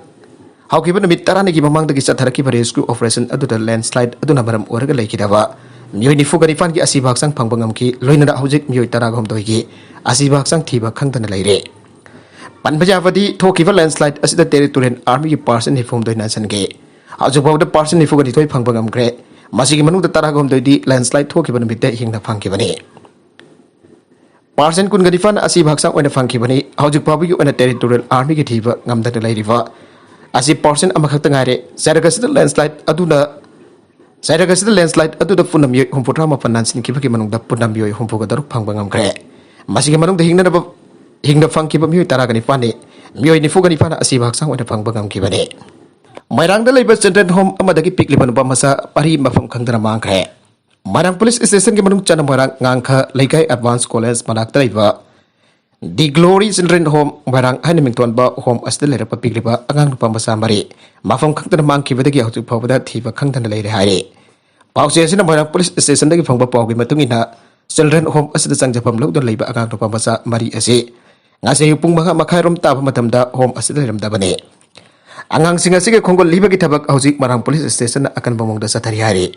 ꯍꯧꯈꯤꯕ ꯅꯨꯃꯤꯠ ꯇꯔꯥꯅꯤꯒꯤ ꯃꯃꯥꯡꯗꯒꯤ ꯆꯠꯊꯔꯛꯈꯤꯕ ꯔꯦꯁꯀ꯭ꯌꯨ ꯑꯣꯄꯔꯦꯁꯟ ꯑꯗꯨꯗ ꯂꯦꯟꯁꯂꯥꯏꯠ ꯑꯗꯨꯅ ꯃꯔꯝ ꯑꯣꯏꯔꯒ ꯂꯩꯈꯤꯗꯕ ꯃꯤꯑꯣꯏ ꯅꯤꯐꯨꯒ ꯅꯤꯄꯥꯟꯒꯤ ꯑꯁꯤꯕ ꯍꯛꯆꯥꯡ ꯐꯪꯕ ꯉꯝꯈꯤ꯫ ꯂꯣꯏꯅꯅ ꯍꯧꯖꯤꯛ ꯃꯤꯑꯣꯏ ꯇꯔꯥꯒ ꯍꯨꯝꯗꯣꯏꯒꯤ ꯑꯁꯤꯕ ꯍꯛꯆꯥꯡ ꯊꯤꯕ ꯈꯪꯗꯅ ꯂꯩꯔꯦ꯫ ꯄꯟꯕ ꯌꯥꯕꯗꯤ, ꯊꯣꯛꯈꯤꯕ ꯂꯦꯟꯁꯂꯥꯏꯠ ꯑꯁꯤꯗ ꯇꯦꯔꯤꯇꯣꯔꯤꯌꯦꯜ ꯑꯥꯔꯃꯤꯒꯤ ꯄꯥꯔꯁꯟ ꯅꯤꯐꯨꯍꯨꯝꯗꯣꯏ ꯅꯟꯁꯤꯟꯈꯤ꯫ ꯍꯧꯖꯤꯛ ꯐꯥꯎꯕꯗ ꯄꯥꯔꯁꯟ ꯅꯤꯐꯨꯒ ꯅꯤꯊꯣꯏ ꯐꯪꯕ ꯉꯝꯈ꯭ꯔꯦ꯫ ꯃꯁꯤꯒꯤ ꯃꯅꯨꯡꯗ ꯇꯔꯥꯒ ꯍꯨꯝꯗꯣꯏꯗꯤ ꯂꯦꯟꯁꯂꯥꯏꯠ ꯊꯣꯛꯈꯤꯕ ꯅꯨꯃꯤꯠꯇ ꯍꯤꯡꯅ ꯐꯪꯈꯤꯕꯅꯤ꯫ ꯄꯥꯔꯁꯟ ꯀꯨꯟꯒ ꯅꯤꯄꯥꯟ ꯑꯁꯤꯕ ꯍꯛꯆꯥꯡ ꯑꯣꯏꯅ ꯐꯪꯈꯤꯕꯅꯤ꯫ ꯍꯧꯖꯤꯛ ꯐꯥꯎꯕꯒꯤ ꯑꯣꯏꯅ ꯇꯦꯔꯤꯇꯣꯔꯤꯌꯦꯜ ꯑꯥꯔꯃꯤꯒꯤ ꯊꯤꯕ ꯉꯝꯗꯅ ꯂꯩꯔꯤꯕ ꯑꯁꯤ ꯄꯥꯔꯁꯦꯟ ꯑꯃꯈꯛꯇ ꯉꯥꯏꯔꯦ꯫ ꯆꯩꯔꯛ ꯑꯁꯤꯗ ꯂꯦꯟꯁ꯭ꯂꯥꯏꯠ ꯑꯗꯨꯅ ꯆꯩꯔꯛ ꯑꯁꯤꯗ ꯂꯦꯟꯁ꯭ꯂꯥꯏꯠ ꯑꯗꯨꯗ ꯄꯨꯟꯅ ꯃꯤꯑꯣꯏ ꯍꯨꯝꯐꯨꯇꯔꯥ ꯃꯥꯄꯟ ꯅꯥꯟꯁꯤꯟꯈꯤꯕꯒꯤ ꯃꯅꯨꯡꯗ ꯄꯨꯟꯅ ꯃꯤꯑꯣꯏ ꯍꯨꯝꯐꯨꯒ ꯇꯔꯨꯛ ꯐꯪꯕ ꯉꯝꯈ꯭ꯔꯦ꯫ ꯃꯁꯤꯒꯤ ꯃꯅꯨꯡꯗ ꯍꯤꯡꯅꯅꯕ ꯍꯤꯡꯅ ꯐꯪꯈꯤꯕ ꯃꯤꯑꯣꯏ ꯇꯔꯥꯒ ꯅꯤꯄꯥꯟꯅꯤ꯫ ꯃꯤꯑꯣꯏ ꯅꯤꯐꯨꯒ ꯅꯤꯄꯥꯟꯅ ꯑꯁꯤꯕ ꯍꯛꯆꯥꯡ ꯑꯣꯏꯅ ꯐꯪꯕ ꯉꯝꯈꯤꯕꯅꯤ꯫ ꯃꯣꯏꯔꯥꯡꯗ ꯂꯩꯕ ꯆꯤꯜꯗ꯭ꯔꯦꯟ ꯍꯣꯝ ꯑꯃꯗꯒꯤ ꯄꯤꯛꯂꯤꯕ ꯅꯨꯄꯥ ꯃꯆꯥ ꯃꯔꯤ ꯃꯐꯝ ꯈꯪꯗꯅ ꯃꯥꯡꯈ꯭ꯔꯦ꯫ ꯃꯣꯏꯔꯥꯡ ꯄꯨꯂꯤꯁ ꯁ꯭ꯇꯦꯁꯟꯒꯤ ꯃꯅꯨꯡ ꯆꯟꯅ ꯃꯣꯏꯔꯥꯡ ꯉꯥꯡꯈ ꯂꯩꯀꯥꯏ ꯑꯦꯗꯚꯥꯟꯁ ꯀꯣꯂꯦꯖ ꯃꯅꯥꯛꯇ ꯂꯩꯕ ꯗꯤ ꯒ꯭ꯂꯣꯔꯤ ꯆꯤꯜꯗ꯭ꯔꯦꯟ ꯍꯣꯝ ꯃꯣꯏꯔꯥꯡ ꯍꯥꯏꯅ ꯃꯤꯡꯊꯣꯟꯕ ꯍꯣꯝ ꯑꯁꯤꯗ ꯂꯩꯔꯛꯄ ꯄꯤꯛꯂꯤꯕ ꯑꯉꯥꯡ ꯅꯨꯄꯥ ꯃꯆꯥ ꯃꯔꯤ ꯃꯐꯝ ꯈꯪꯗꯅ ꯃꯥꯡꯈꯤꯕꯗꯒꯤ ꯍꯧꯖꯤꯛ ꯐꯥꯎꯕꯗ ꯊꯤꯕ ꯈꯪꯗꯅ ꯂꯩꯔꯦ ꯍꯥꯏꯔꯤ꯫ ꯄꯥꯎꯆꯦ ꯑꯁꯤꯅ ꯃꯣꯏꯔꯥꯡ ꯄꯨꯂꯤꯁ ꯁ꯭ꯇꯦꯁꯟꯗꯒꯤ ꯐꯪꯕ ꯄꯥꯎꯒꯤ ꯃꯇꯨꯡ ꯏꯟꯅ, ꯆꯤꯜꯗ꯭ꯔꯦꯟ ꯍꯣꯝ ꯑꯁꯤꯗ ꯆꯪꯖꯐꯝ ꯂꯧꯗꯨꯅ ꯂꯩꯕ ꯑꯉꯥꯡ ꯅꯨꯄꯥ ꯃꯆꯥ ꯃꯔꯤ ꯑꯁꯤ ꯉꯁꯤ ꯑꯌꯨꯛ ꯄꯨꯡ ꯃꯉꯥ ꯃꯈꯥꯏꯔꯣꯝ ꯇꯥꯕ ꯃꯇꯝꯗ ꯍꯣꯝ ꯑꯁꯤꯗ ꯂꯩꯔꯝꯗꯕꯅꯤ꯫ ꯑꯉꯥꯡꯁꯤꯡ ꯑꯁꯤꯒꯤ ꯈꯣꯡꯒꯨꯜ ꯂꯤꯕꯒꯤ ꯊꯕꯛ ꯍꯧꯖꯤꯛ ꯃꯣꯏꯔꯥꯡ ꯄꯨꯂꯤꯁ ꯁ꯭ꯇꯦꯁꯟꯅ ꯑꯀꯟꯕ ꯃꯑꯣꯡꯗ ꯆꯠꯊꯔꯤ ꯍꯥꯏꯔꯤ꯫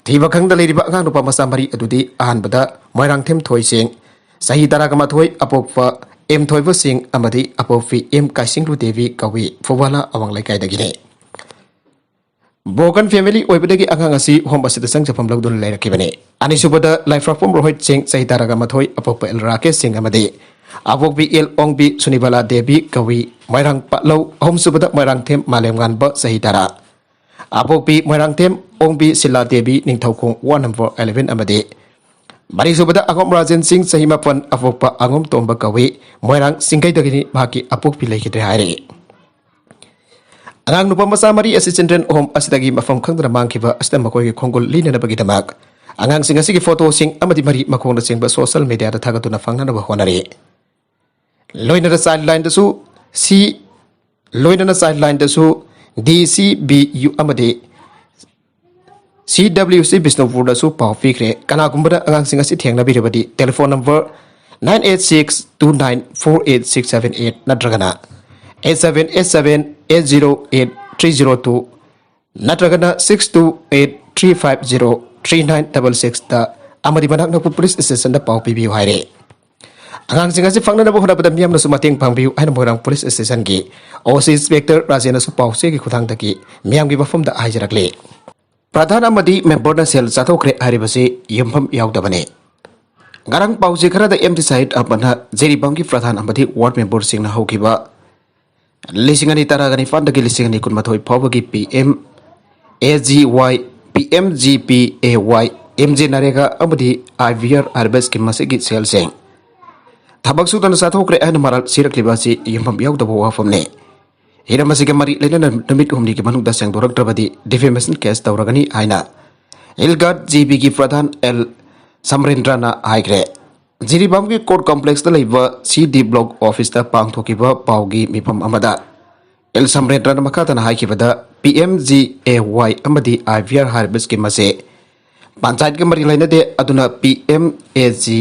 ꯊꯤꯕ ꯈꯪꯗ ꯂꯩꯔꯤꯕ ꯑꯉꯥꯡ ꯅꯨꯄꯥ ꯃꯆꯥ ꯃꯔꯤ ꯑꯗꯨꯗꯤ ꯑꯍꯥꯟꯕꯗ ꯃꯣꯏꯔꯥꯡꯊꯦꯝ ꯊꯣꯏꯁꯤꯡ, ꯆꯍꯤ ꯇꯔꯥꯒ ꯃꯥꯊꯣꯏ, ꯑꯄꯣꯛꯄ ꯑꯦꯝ ꯊꯣꯏꯕ ꯁꯤꯡ ꯑꯃꯗꯤ ꯑꯄꯣꯛꯄꯤ ꯑꯦꯝ ꯀꯥꯏꯁꯤꯡꯂꯨ ꯗꯦꯕꯤ ꯀꯧꯏ, ꯐꯨꯕꯥꯂꯥ ꯑꯋꯥꯡ ꯂꯩꯀꯥꯏꯗꯒꯤꯅꯤ꯫ ꯕ꯭ꯔꯣꯀꯟ ꯐꯦꯃꯤꯂꯤ ꯑꯣꯏꯕꯗꯒꯤ ꯑꯉꯥꯡ ꯑꯁꯤ ꯍꯣꯝ ꯑꯁꯤꯗ ꯆꯪꯖꯐꯝ ꯂꯧꯗꯨꯅ ꯂꯩꯔꯛꯈꯤꯕꯅꯤ꯫ ꯑꯅꯤꯁꯨꯕꯗ ꯂꯥꯏꯐ꯭ꯔꯥꯛꯄꯝ ꯔꯣꯍꯤꯠ ꯁꯤꯡ, ꯆꯍꯤ ꯇꯔꯥꯒ ꯃꯥꯊꯣꯏ, ꯑꯄꯣꯛꯄ ꯑꯦꯜ ꯔꯥꯀꯦꯁ ꯁꯤꯡ ꯑꯃꯗꯤ ꯑꯄꯣꯛꯄꯤ ꯑꯦꯜ ꯑꯣꯡꯕꯤ ꯁꯨꯅꯤꯕꯥꯂꯥ ꯗꯦꯕꯤ ꯀꯧꯏ, ꯃꯣꯏꯔꯥꯡ ꯄꯥꯠꯂꯧ꯫ ꯑꯍꯨꯝꯁꯨꯕꯗ ꯃꯣꯏꯔꯥꯡꯊꯦꯝ ꯃꯥꯂꯦꯝꯉꯥꯟꯕ, ꯆꯍꯤ ꯇꯔꯥ, ꯑꯄꯣꯛꯄꯤ Moirangthem Ongbi Sila Devi, Ningthoukhong ward number eleven ꯑꯃꯗꯤ ꯃꯔꯤꯁꯨꯕꯗ ꯑꯉꯣꯝ ꯔꯥꯖꯦꯟ ꯁꯤꯡ, ꯆꯍꯤ ꯃꯥꯄꯟ, ꯑꯄꯣꯛꯄ ꯑꯉꯣꯝ ꯇꯣꯝꯕ ꯀꯧꯏ, ꯃꯣꯏꯔꯥꯡ ꯆꯤꯡꯒꯩꯗꯒꯤꯅꯤ, ꯃꯍꯥꯛꯀꯤ ꯑꯄꯣꯛꯄꯤ ꯂꯩꯈꯤꯗ꯭ꯔꯦ ꯍꯥꯏꯔꯤ꯫ ꯑꯉꯥꯡ ꯅꯨꯄꯥ ꯃꯆꯥ ꯃꯔꯤ ꯑꯁꯤ ꯆꯤꯜꯗ꯭ꯔꯦꯟ ꯍꯣꯝ ꯑꯁꯤꯗꯒꯤ ꯃꯐꯝ ꯈꯪꯗꯅ ꯃꯥꯡꯈꯤꯕ ꯑꯁꯤꯗ ꯃꯈꯣꯏꯒꯤ ꯈꯣꯡꯒꯨꯜ ꯂꯤꯅꯅꯕꯒꯤꯗꯃꯛ ꯑꯉꯥꯡꯁꯤꯡ ꯑꯁꯤꯒꯤ ꯐꯣꯇꯣꯁꯤꯡ ꯑꯃꯗꯤ ꯃꯔꯤ ꯃꯈꯣꯡꯅꯆꯤꯡꯕ ꯁꯣꯁꯤꯌꯦꯜ ꯃꯤꯗꯤꯌꯥꯗ ꯊꯥꯒꯠꯇꯨꯅ ꯐꯪꯅꯅꯕ ꯍꯣꯠꯅꯔꯤ꯫ ꯂꯣꯏꯅꯅ ꯆꯥꯏꯜ ꯂꯥꯏꯟꯗꯁꯨ ꯁꯤ ꯂꯣꯏꯅꯅ ꯆꯥꯏꯜ ꯂꯥꯏꯟꯗꯁꯨ ꯗꯤ ꯁꯤ ꯕꯤ ꯌꯨ ꯑꯃꯗꯤ ꯁꯤ ꯗꯕ꯭ꯂꯤꯎ ꯁꯤ ꯕꯤꯁꯅꯨꯄꯨꯔꯗꯁꯨ ꯄꯥꯎ ꯄꯤꯈ꯭ꯔꯦ꯫ ꯀꯅꯥꯒꯨꯝꯕꯅ ꯑꯉꯥꯡꯁꯤꯡ ꯑꯁꯤ ꯊꯦꯡꯅꯕꯤꯔꯕꯗꯤ telephone number nine eight six two nine four eight six seven eight ꯅꯠꯇ꯭ꯔꯒꯅ eight seven eight seven eight zero eight three zero two ꯅꯠꯇ꯭ꯔꯒꯅ six two eight three five zero three nine double sixꯇ ꯑꯃꯗꯤ ꯃꯅꯥꯛ ꯅꯛꯄ ꯄꯨꯂꯤꯁ ꯁ꯭ꯇꯦꯁꯟꯗ ꯄꯥꯎ ꯄꯤꯕꯤꯌꯨ ꯍꯥꯏꯔꯦ꯫ ꯑꯉꯥꯡꯁꯤꯡ ꯑꯁꯤ ꯐꯪꯅꯅꯕ ꯍꯣꯠꯅꯕꯗ ꯃꯤꯌꯥꯝꯅꯁꯨ ꯃꯇꯦꯡ ꯄꯥꯡꯕꯤꯌꯨ ꯍꯥꯏꯅ ꯃꯣꯏꯔꯥꯡ ꯄꯨꯂꯤꯁ ꯁ꯭ꯇꯦꯁꯟꯒꯤ ꯑꯣ ꯁꯤ ꯏꯟꯁꯄꯦꯛꯇꯔ ꯔꯥꯖꯦꯟꯅꯁꯨ ꯄꯥꯎꯆꯦꯒꯤ ꯈꯨꯠꯊꯥꯡꯗꯒꯤ ꯃꯤꯌꯥꯝꯒꯤ ꯃꯐꯝꯗ ꯍꯥꯏꯖꯔꯛꯂꯤ꯫ ꯄ꯭ꯔꯙꯥꯟ ꯑꯃꯗꯤ ꯃꯦꯝꯕꯔꯅ ꯁꯦꯜ ꯆꯥꯊꯣꯛꯈ꯭ꯔꯦ ꯍꯥꯏꯔꯤꯕꯁꯤ ꯌꯨꯝꯐꯝ ꯌꯥꯎꯗꯕꯅꯤ꯫ ꯉꯔꯥꯡ ꯄꯥꯎꯆꯦ ꯈꯔꯗ ꯑꯦꯝ ꯗꯤ ꯁꯥꯍꯤꯗ ꯑꯄꯟꯅ ꯖꯤꯔꯤꯕꯥꯝꯒꯤ ꯄ꯭ꯔꯙꯥꯟ ꯑꯃꯗꯤ ꯋꯥꯔꯗ ꯃꯦꯝꯕꯔꯁꯤꯡꯅ ꯍꯧꯈꯤꯕ ꯂꯤꯁꯤꯡ ꯑꯅꯤ ꯇꯔꯥꯒ ꯅꯤꯄꯥꯟꯗꯒꯤ ꯂꯤꯁꯤꯡ ꯑꯅꯤ ꯀꯨꯟꯃꯥꯊꯣꯏ ꯐꯥꯎꯕꯒꯤ P M A G Y, P M G P A Y, M G NREGA ꯑꯃꯗꯤ ꯑꯥꯏ ꯚꯤ ꯑꯥꯔ ꯍꯥꯏꯔꯤꯕ ꯁ꯭ꯀꯤꯝ ꯑꯁꯤꯒꯤ ꯁꯦꯜꯁꯤꯡ ꯊꯕꯛ ꯁꯨꯗꯅ ꯆꯥꯊꯣꯛꯈ꯭ꯔꯦ ꯍꯥꯏꯅ ꯃꯔꯥꯜ ꯁꯤꯔꯛꯂꯤꯕ ꯑꯁꯤ ꯌꯨꯝꯐꯝ ꯌꯥꯎꯗꯕ ꯋꯥꯐꯝꯅꯤ꯫ ꯍꯤꯔꯝ ꯑꯁꯤꯒ ꯃꯔꯤ ꯂꯩꯅꯅ ꯅꯨꯃꯤꯠ ꯍꯨꯝꯅꯤꯒꯤ ꯃꯅꯨꯡꯗ ꯁꯦꯡꯗꯣꯔꯛꯇ꯭ꯔꯕꯗꯤ defamation case ꯇꯧꯔꯒꯅꯤ ꯍꯥꯏꯅ ꯏꯜꯒꯥꯠ ꯖꯤ ꯕꯤꯒꯤ ꯄ꯭ꯔꯙꯥꯟ ꯑꯦꯜ ꯁꯃꯔꯦꯟꯗ꯭ꯔꯅ ꯍꯥꯏꯈ꯭ꯔꯦ꯫ ꯖꯤꯔꯤꯕꯥꯝꯒꯤ ꯀꯣꯔꯠ ꯀꯣꯝꯄ꯭ꯂꯦꯛꯁꯇ ꯂꯩꯕ ꯁꯤ ꯗꯤ ꯕ꯭ꯂꯣꯛ ꯑꯣꯐꯤꯁꯇ ꯄꯥꯡꯊꯣꯛꯈꯤꯕ ꯄꯥꯎꯒꯤ ꯃꯤꯐꯝ ꯑꯃꯗ ꯑꯦꯜ ꯁꯃꯔꯦꯟꯗ꯭ꯔꯅ ꯃꯈꯥ ꯇꯥꯅ ꯍꯥꯏꯈꯤꯕꯗ, ꯄꯤ ꯑꯦꯝ ꯖꯤ ꯑꯦ ꯋꯥꯏ ꯑꯃꯗꯤ ꯑꯥꯏ ꯚꯤ ꯑꯥꯔ ꯍꯥꯏꯔꯤꯕ ꯁ꯭ꯀꯤꯝ ꯑꯁꯤ ꯄꯟꯆꯥꯌꯠꯀ ꯃꯔꯤ ꯂꯩꯅꯗꯦ, ꯑꯗꯨꯅ ꯄꯤ ꯑꯦꯝ ꯑꯦ ꯖꯤ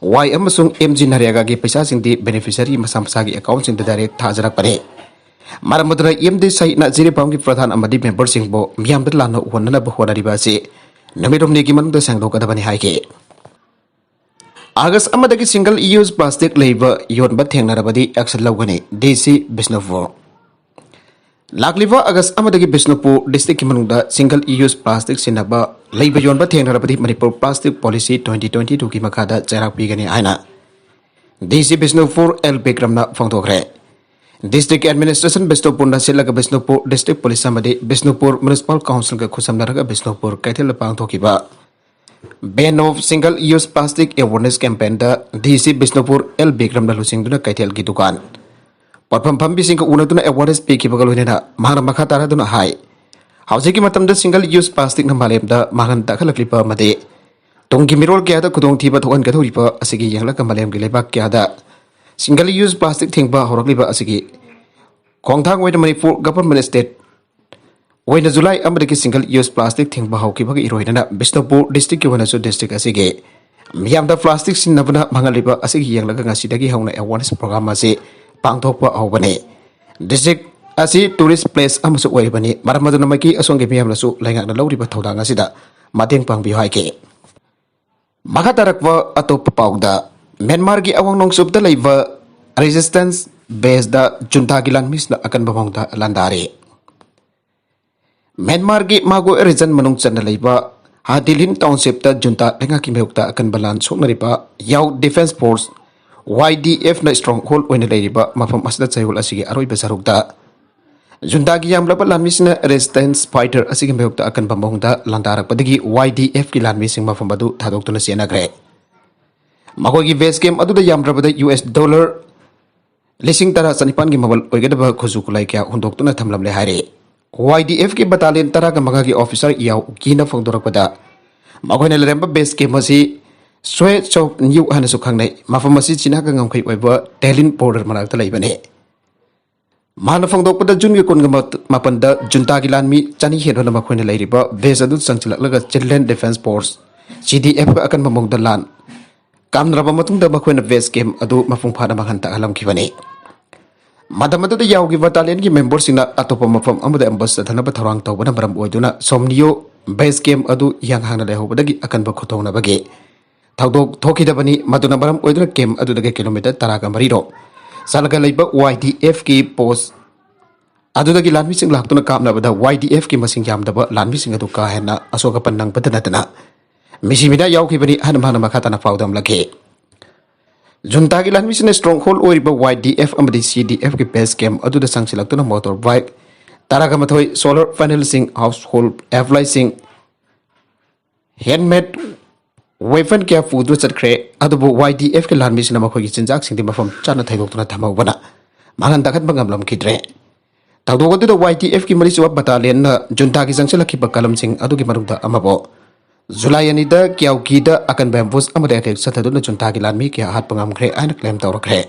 ꯋꯥꯏ ꯑꯃꯁꯨꯡ ꯑꯦꯝ ꯖꯤ ꯅꯔꯦꯒꯥꯒꯤ ꯄꯩꯁꯥꯁꯤꯡꯗꯤ ꯕꯦꯅꯤꯐꯤꯁꯔꯤ ꯃꯁꯥ ꯃꯁꯥꯒꯤ ꯑꯦꯀꯥꯎꯟꯁꯤꯡꯗ ꯗꯥꯏꯔꯦꯛ ꯊꯥꯖꯔꯛꯄꯅꯤ꯫ ꯃꯔꯝ ꯑꯗꯨꯅ ꯏ ꯑꯦꯝ ꯗꯤ ꯁꯍꯤꯠꯅ ꯖꯤꯔꯤꯕꯥꯝꯒꯤ ꯄ꯭ꯔꯙꯥꯟ ꯑꯃꯗꯤ ꯃꯦꯝꯕꯔꯁꯤꯡꯕꯨ ꯃꯤꯌꯥꯝꯗ ꯂꯥꯟꯅ ꯎꯍꯟꯅꯅꯕ ꯍꯣꯠꯅꯔꯤꯕ ꯑꯁꯤ ꯅꯨꯃꯤꯠ ꯍꯨꯝꯅꯤꯒꯤ ꯃꯅꯨꯡꯗ ꯁꯦꯡꯗꯣꯛꯀꯗꯕꯅꯤ ꯍꯥꯏꯈꯤ꯫ ꯑꯥꯒꯁ ꯑꯃꯗꯒꯤ ꯁꯤꯡꯒꯜ ꯌꯨꯁ ꯄ꯭ꯂꯥꯁꯇꯤꯛ ꯂꯩꯕ ꯌꯣꯟꯕ ꯊꯦꯡꯅꯔꯕꯗꯤ ꯑꯦꯛꯁꯟ ꯂꯧꯒꯅꯤ, ꯗꯤ ꯁꯤ ꯕꯤꯁꯅꯨꯄꯨꯔ꯫ ꯂꯥꯛꯂꯤꯕ ꯑꯥꯒꯁ ꯑꯃꯗꯒꯤ ꯕꯤꯁꯅꯨꯄꯨꯔ ꯗꯤꯁꯇ꯭ꯔꯤꯛꯀꯤ ꯃꯅꯨꯡꯗ ꯁꯤꯡꯒꯜ ꯌꯨꯁ ꯄ꯭ꯂꯥꯁꯇꯤꯛ ꯁꯤꯖꯤꯟꯅꯕ ꯂꯩꯕ ꯌꯣꯟꯕ ꯊꯦꯡꯅꯔꯕꯗꯤ Manipur plastic policy twenty twenty ꯇꯨꯒꯤ ꯃꯈꯥꯗ ꯆꯩꯔꯥꯛ ꯄꯤꯒꯅꯤ ꯍꯥꯏꯅ ꯗꯤ ꯁꯤ ꯕꯤꯁꯅꯨꯄꯨꯔ ꯑꯦꯜ ꯕꯤꯀ꯭ꯔꯝꯅ ꯐꯣꯡꯗꯣꯛꯈ꯭ꯔꯦ꯫ ꯗꯤꯁꯇ꯭ꯔꯤꯛ ꯑꯦꯗꯃꯤꯅꯤꯁꯇ꯭ꯔꯦꯁꯟ ꯕꯤꯁꯅꯨꯄꯨꯔꯅ ꯁꯤꯜꯂꯒ ꯕꯤꯁꯅꯨꯄꯨꯔ ꯗꯤꯁꯇ꯭ꯔꯤꯛ ꯄꯨꯂꯤꯁ ꯑꯃꯗꯤ ꯕꯤꯁꯅꯨꯄꯨꯔ ꯃ꯭ꯌꯨꯅꯤꯁꯤꯄꯥꯜ ꯀꯥꯎꯟꯁꯤꯜꯒ ꯈꯨꯠꯁꯝꯅꯔꯒ ꯕꯤꯁꯅꯨꯄꯨꯔ ꯀꯩꯊꯦꯜꯗ ꯄꯥꯡꯊꯣꯛꯈꯤꯕ Ban of Single Use Plastic Awareness Campaignꯗ D C Bishnupur L ꯕꯤꯀ꯭ꯔꯝꯅ ꯂꯨꯆꯤꯡꯗꯨꯅ ꯀꯩꯊꯦꯜꯒꯤ ꯗꯨꯀꯥꯟ, ꯄꯣꯠꯐꯝ ꯐꯝꯕꯤꯁꯤꯡꯒ ꯎꯅꯗꯨꯅ ꯑꯦꯋꯥꯔꯅꯦꯁ ꯄꯤꯈꯤꯕꯒ ꯂꯣꯏꯅꯅ ꯃꯍꯥꯛꯅ ꯃꯈꯥ ꯇꯥꯔꯗꯨꯅ ꯍꯥꯏ, ꯍꯧꯖꯤꯛꯀꯤ ꯃꯇꯝꯗ ꯁꯤꯡꯒꯜ ꯌꯨꯁ ꯄ꯭ꯂꯥꯁꯇꯤꯛꯅ ꯃꯥꯂꯦꯝꯗ ꯃꯥꯡꯍꯟ ꯇꯥꯛꯍꯜꯂꯛꯂꯤꯕ ꯑꯃꯗꯤ ꯇꯨꯡꯒꯤ ꯃꯤꯔꯣꯜ ꯀꯌꯥꯗ ꯈꯨꯗꯣꯡꯊꯤꯕ ꯊꯣꯛꯍꯟꯒꯗꯧꯔꯤꯕ ꯑꯁꯤꯒꯤ ꯌꯦꯡꯂꯒ ꯃꯥꯂꯦꯝꯒꯤ ꯂꯩꯕꯥꯛ ꯀꯌꯥꯗ ꯁꯤꯡꯒꯜ ꯌꯨꯁ ꯄ꯭ꯂꯥꯁꯇꯤꯛ ꯊꯤꯡꯕ ꯍꯧꯔꯛꯂꯤꯕ ꯑꯁꯤꯒꯤ ꯈꯣꯡꯊꯥꯡ ꯑꯣꯏꯅ ꯃꯅꯤꯄꯨꯔ ꯒꯚꯔꯟꯃꯦꯟꯠ ꯁ꯭ꯇꯦꯠ ꯑꯣꯏꯅ ꯖꯨꯂꯥꯏ ꯑꯃꯗꯒꯤ ꯁꯤꯡꯒꯜ ꯌꯨꯁ ꯄ꯭ꯂꯥꯁꯇꯤꯛ ꯊꯤꯡꯕ ꯍꯧꯈꯤꯕꯒ ꯏꯔꯣꯏꯅꯅ ꯕꯤꯁꯅꯨꯄꯨꯔ ꯗꯤꯁꯇ꯭ꯔꯤꯛꯀꯤ ꯑꯣꯏꯅꯁꯨ ꯗꯤꯁꯇ꯭ꯔꯤꯛ ꯑꯁꯤꯒꯤ ꯃꯤꯌꯥꯝꯗ ꯄ꯭ꯂꯥꯁꯇꯤꯛ ꯁꯤꯖꯤꯟꯅꯕꯅ ꯃꯥꯡꯍꯜꯂꯤꯕ ꯑꯁꯤꯒꯤ ꯌꯦꯡꯂꯒ ꯉꯁꯤꯗꯒꯤ ꯍꯧꯅ ꯑꯦꯋꯥꯔꯅꯦꯁ ꯄ꯭ꯔꯣꯒ꯭ꯔꯥꯝ ꯑꯁꯤ ꯄꯥꯡꯊꯣꯛꯄ ꯍꯧꯕꯅꯤ꯫ ꯗꯤꯁꯇ꯭ꯔꯤꯛ ꯑꯁꯤ ꯇꯨꯔꯤꯁ ꯄ꯭ꯂꯦꯁ ꯑꯃꯁꯨ ꯑꯣꯏꯔꯤꯕꯅꯤ, ꯃꯔꯝ ꯑꯗꯨꯅ ꯃꯥꯏꯀꯩ ꯑꯁꯣꯝꯒꯤ ꯃꯤꯌꯥꯝꯅꯁꯨ ꯂꯩꯉꯥꯛꯅ ꯂꯧꯔꯤꯕ ꯊꯧꯗꯥꯡ ꯑꯁꯤꯗ ꯃꯇꯦꯡ ꯄꯥꯡꯕꯤꯌꯨ ꯍꯥꯏꯈꯤ꯫ ꯃꯈꯥ ꯇꯥꯔꯛꯄ ꯑꯇꯣꯞꯄ ꯄꯥꯎꯗ, ꯃ꯭ꯌꯥꯟꯃꯥꯔꯒꯤ ꯑꯋꯥꯡ ꯅꯣꯡꯆꯨꯞꯇ ꯂꯩꯕ ꯔꯦꯖꯤꯁꯇꯦꯟꯁ ꯕꯦꯁꯇ ꯖꯨꯟꯇꯥꯒꯤ ꯂꯥꯟꯃꯤꯁꯤꯡꯅ ꯑꯀꯟꯕ ꯃꯑꯣꯡꯗ ꯂꯥꯟꯗꯥꯔꯤ꯫ ꯃ꯭ꯌꯥꯟꯃꯥꯔꯒꯤ ꯃꯥꯒꯣ ꯔꯤꯖꯟ ꯃꯅꯨꯡ ꯆꯟꯅ ꯂꯩꯕ ꯍꯥꯗꯤꯂꯤꯟ ꯇꯥꯎꯟꯁꯤꯞꯇ ꯖꯨꯟꯇꯥ ꯂꯩꯉꯥꯛꯀꯤ ꯃꯥꯌꯣꯛꯇ ꯑꯀꯟꯕ ꯂꯥꯟ ꯁꯣꯛꯅꯔꯤꯕ ꯌꯥꯎ ꯗꯤꯐꯦꯟꯁ ꯐꯣꯔꯁ ꯋꯥꯏ ꯗꯤ ꯑꯦꯐꯅ ꯁ꯭ꯇ꯭ꯔꯣꯡ ꯍꯣꯜꯗ ꯑꯣꯏꯅ ꯂꯩꯔꯤꯕ ꯃꯐꯝ ꯑꯁꯤꯗ ꯆꯌꯣꯜ ꯑꯁꯤꯒꯤ ꯑꯔꯣꯏꯕ ꯁꯔꯨꯛꯇ ꯖꯨꯟꯇꯥꯒꯤ ꯌꯥꯝꯂꯕ ꯂꯥꯟꯃꯤꯁꯤꯡꯅ ꯔꯦꯁꯤꯁꯇꯦꯟꯁ ꯐꯥꯏꯇꯔ ꯑꯁꯤꯒꯤ ꯃꯥꯌꯣꯛꯇ ꯑꯀꯟꯕ ꯃꯑꯣꯡꯗ ꯂꯥꯟꯗꯥꯔꯛꯄꯗꯒꯤ ꯋꯥꯏ ꯗꯤ ꯑꯦꯐꯀꯤ ꯂꯥꯟꯃꯤꯁꯤꯡ ꯃꯐꯝ ꯑꯗꯨ ꯊꯥꯗꯣꯛꯇꯨꯅ ꯆꯦꯟꯅꯈ꯭ꯔꯦ꯫ ꯃꯈꯣꯏꯒꯤ ꯕꯦꯁ ꯀꯦꯝꯞ ꯑꯗꯨꯗ ꯌꯥꯝꯗ꯭ꯔꯕꯗ ꯌꯨ ꯑꯦꯁ ꯗꯣꯂꯔ ꯂꯤꯁꯤꯡ ꯇꯔꯥ ꯆꯅꯤꯄꯥꯟꯒꯤ ꯃꯃꯜ ꯑꯣꯏꯒꯗꯕ ꯈꯨꯠꯁꯨ ꯈꯨꯠꯂꯥꯏ ꯀꯌꯥ ꯍꯨꯟꯗꯣꯛꯇꯨꯅ ꯊꯝꯂꯝꯂꯦ ꯍꯥꯏꯔꯤ꯫ ꯋꯥꯏ ꯗꯤ ꯑꯦꯐꯀꯤ ꯕꯠꯇꯥꯂꯤꯌꯟ ꯇꯔꯥꯒ ꯃꯉꯥꯒꯤ ꯑꯣꯐꯤꯁꯥꯔ ꯌꯥꯎ ꯀꯤꯅ ꯐꯣꯡꯗꯣꯔꯛꯄꯗ, ꯃꯈꯣꯏꯅ ꯂꯩꯔꯝꯕ ꯕꯦꯁ ꯀꯦꯝꯞ ꯑꯁꯤ ꯁ꯭ꯋꯦ ꯆꯣꯞ ꯅ꯭ꯌꯨ ꯍꯥꯏꯅꯁꯨ ꯈꯪꯅꯩ꯫ ꯃꯐꯝ ꯑꯁꯤ ꯆꯤꯅꯥꯒ ꯉꯝꯈꯩ ꯑꯣꯏꯕ ꯇꯦꯂꯤꯟ ꯕꯣꯔꯗꯔ ꯃꯅꯥꯛꯇ ꯂꯩꯕꯅꯤ꯫ ꯃꯥꯅ ꯐꯣꯡꯗꯣꯛꯄꯗ, ꯖꯨꯟꯒꯤ ꯀꯨꯟꯒ ꯃꯥꯄꯟꯗ ꯖꯨꯟꯇꯥꯒꯤ ꯂꯥꯟꯃꯤ ꯆꯅꯤ ꯍꯦꯟꯕꯅ ꯃꯈꯣꯏꯅ ꯂꯩꯔꯤꯕ ꯕꯦꯁ ꯑꯗꯨ ꯆꯪꯁꯤꯜꯂꯛꯂꯒ ꯆꯤꯜꯗ꯭ꯔꯦꯟ ꯗꯤꯐꯦꯟꯁ ꯐꯣꯔꯁ, ꯁꯤ ꯗꯤ ꯑꯦꯐꯀ ꯑꯀꯟꯕ ꯃꯑꯣꯡꯗ ꯂꯥꯟ ꯀꯥꯝꯅꯔꯕ ꯃꯇꯨꯡꯗ ꯃꯈꯣꯏꯅ ꯕꯦꯁ ꯀꯦꯝꯞ ꯑꯗꯨ ꯃꯄꯨꯡ ꯐꯥꯅ ꯃꯥꯡꯍꯟ ꯇꯥꯛꯍꯜꯂꯝꯈꯤꯕꯅꯤ꯫ ꯃꯇꯝ ꯑꯗꯨꯗ ꯌꯥꯎꯈꯤꯕ ꯕꯠꯇꯥꯂꯤꯌꯟꯒꯤ ꯃꯦꯝꯕꯔꯁꯤꯡꯅ ꯑꯇꯣꯞꯄ ꯃꯐꯝ ꯑꯃꯗ ꯑꯦꯝꯕꯁ ꯆꯠꯊꯅꯕ ꯊꯧꯔꯥꯡ ꯇꯧꯕꯅ ꯃꯔꯝ ꯑꯣꯏꯗꯨꯅ ꯁꯣꯝꯅꯤꯌꯣ ꯕꯦꯁ ꯀꯦꯝꯞ ꯑꯗꯨ ꯏꯍꯥꯡ ꯍꯥꯡꯅ ꯂꯩꯍꯧꯕꯗꯒꯤ ꯑꯀꯟꯕ ꯈꯨꯠꯊꯣꯛꯅꯕꯒꯤ ꯊꯧꯗꯣꯛ ꯊꯣꯛꯈꯤꯗꯕꯅꯤ꯫ ꯃꯗꯨꯅ ꯃꯔꯝ ꯑꯣꯏꯗꯨꯅ ꯀꯦꯝꯞ ꯑꯗꯨꯗꯒꯤ ꯀꯤꯂꯣꯃꯤꯇꯔ ꯇꯔꯥꯒ ꯃꯔꯤꯔꯣꯝ ꯆꯠꯂꯒ ꯂꯩꯕ ꯋꯥꯏ ꯗꯤ ꯑꯦꯐꯀꯤ ꯄꯣꯁ ꯑꯗꯨꯗꯒꯤ ꯂꯥꯟꯃꯤꯁꯤꯡ ꯂꯥꯛꯇꯨꯅ ꯀꯥꯞꯅꯕꯗ ꯋꯥꯏ ꯗꯤ ꯑꯦꯐꯀꯤ ꯃꯁꯤꯡ ꯌꯥꯝꯗꯕ ꯂꯥꯟꯃꯤꯁꯤꯡ ꯑꯗꯨ ꯀꯥ ꯍꯦꯟꯅ ꯑꯁꯣꯛ ꯑꯄꯟ ꯅꯪꯕꯇ ꯅꯠꯇꯅ ꯃꯤꯁꯤ ꯃꯤꯅꯥ ꯌꯥꯎꯈꯤꯕꯅꯤ ꯍꯥꯏꯅ ꯃꯍꯥꯛꯅ ꯃꯈꯥ ꯇꯥꯅ ꯄꯥꯎꯗꯝꯂꯛꯈꯤ꯫ ꯖꯨꯟꯇꯥꯒꯤ ꯂꯥꯟꯃꯤꯁꯤꯡꯅ ꯁ꯭ꯇ꯭ꯔꯣꯡ ꯍꯣꯜꯗ ꯑꯣꯏꯔꯤꯕ ꯋꯥꯏ ꯗꯤ ꯑꯦꯐ ꯑꯃꯗꯤ ꯁꯤ ꯗꯤ ꯑꯦꯐꯀꯤ ꯕꯦꯁ ꯀꯦꯝꯞ ꯑꯗꯨꯗ ꯆꯪꯁꯤꯜꯂꯛꯇꯨꯅ ꯃꯣꯇꯣꯔ ꯕꯥꯏꯛ ꯇꯔꯥꯒ ꯃꯥꯊꯣꯏ, ꯁꯣꯂꯔ ꯄꯦꯅꯦꯜꯁꯤꯡ, ꯍꯥꯎꯁꯍꯣꯜꯗ ꯑꯦꯄ꯭ꯂꯥꯏꯁꯤꯡ, ꯍꯦꯟꯃꯦꯗ ꯋꯦꯄꯟ ꯀꯌꯥ ꯄꯨꯗꯨꯅ ꯆꯠꯈ꯭ꯔꯦ꯫ ꯑꯗꯨꯕꯨ ꯋꯥꯏ ꯗꯤ ꯑꯦꯐꯀꯤ ꯂꯥꯟꯃꯤꯁꯤꯡꯅ ꯃꯈꯣꯏꯒꯤ ꯆꯤꯟꯖꯥꯛꯁꯤꯡꯗꯤ ꯃꯐꯝ ꯆꯥꯅ ꯊꯩꯗꯣꯛꯇꯨꯅ ꯊꯝꯍꯧꯕꯅ ꯃꯥꯡꯍꯟ ꯇꯥꯛꯍꯟꯕ ꯉꯝꯂꯝꯈꯤꯗ꯭ꯔꯦ꯫ ꯊꯧꯗꯣꯛ ꯑꯗꯨꯗ ꯋꯥꯏ ꯗꯤ ꯑꯦꯐꯀꯤ ꯃꯔꯤꯁꯨꯕ ꯕꯠꯇꯥꯂꯤꯌꯟꯅ ꯖꯨꯟꯇꯥꯒꯤ ꯆꯪꯁꯤꯜꯂꯛꯈꯤꯕ ꯀꯂꯝꯁꯤꯡ ꯑꯗꯨꯒꯤ ꯃꯅꯨꯡꯗ ꯑꯃꯕꯨ ꯖꯨꯂꯥꯏ ꯑꯅꯤꯗ ꯀ꯭ꯌꯥꯎꯀꯤꯗ ꯑꯀꯟꯕ ꯑꯦꯝꯕꯨꯁ ꯑꯃꯗ ꯑꯦꯇꯦꯛ ꯆꯠꯊꯗꯨꯅ ꯖꯨꯟꯇꯥꯒꯤ ꯂꯥꯟꯃꯤ ꯀꯌꯥ ꯍꯥꯠꯄ ꯉꯝꯈ꯭ꯔꯦ ꯍꯥꯏꯅ ꯀ꯭ꯂꯦꯝ ꯇꯧꯔꯛꯈ꯭ꯔꯦ꯫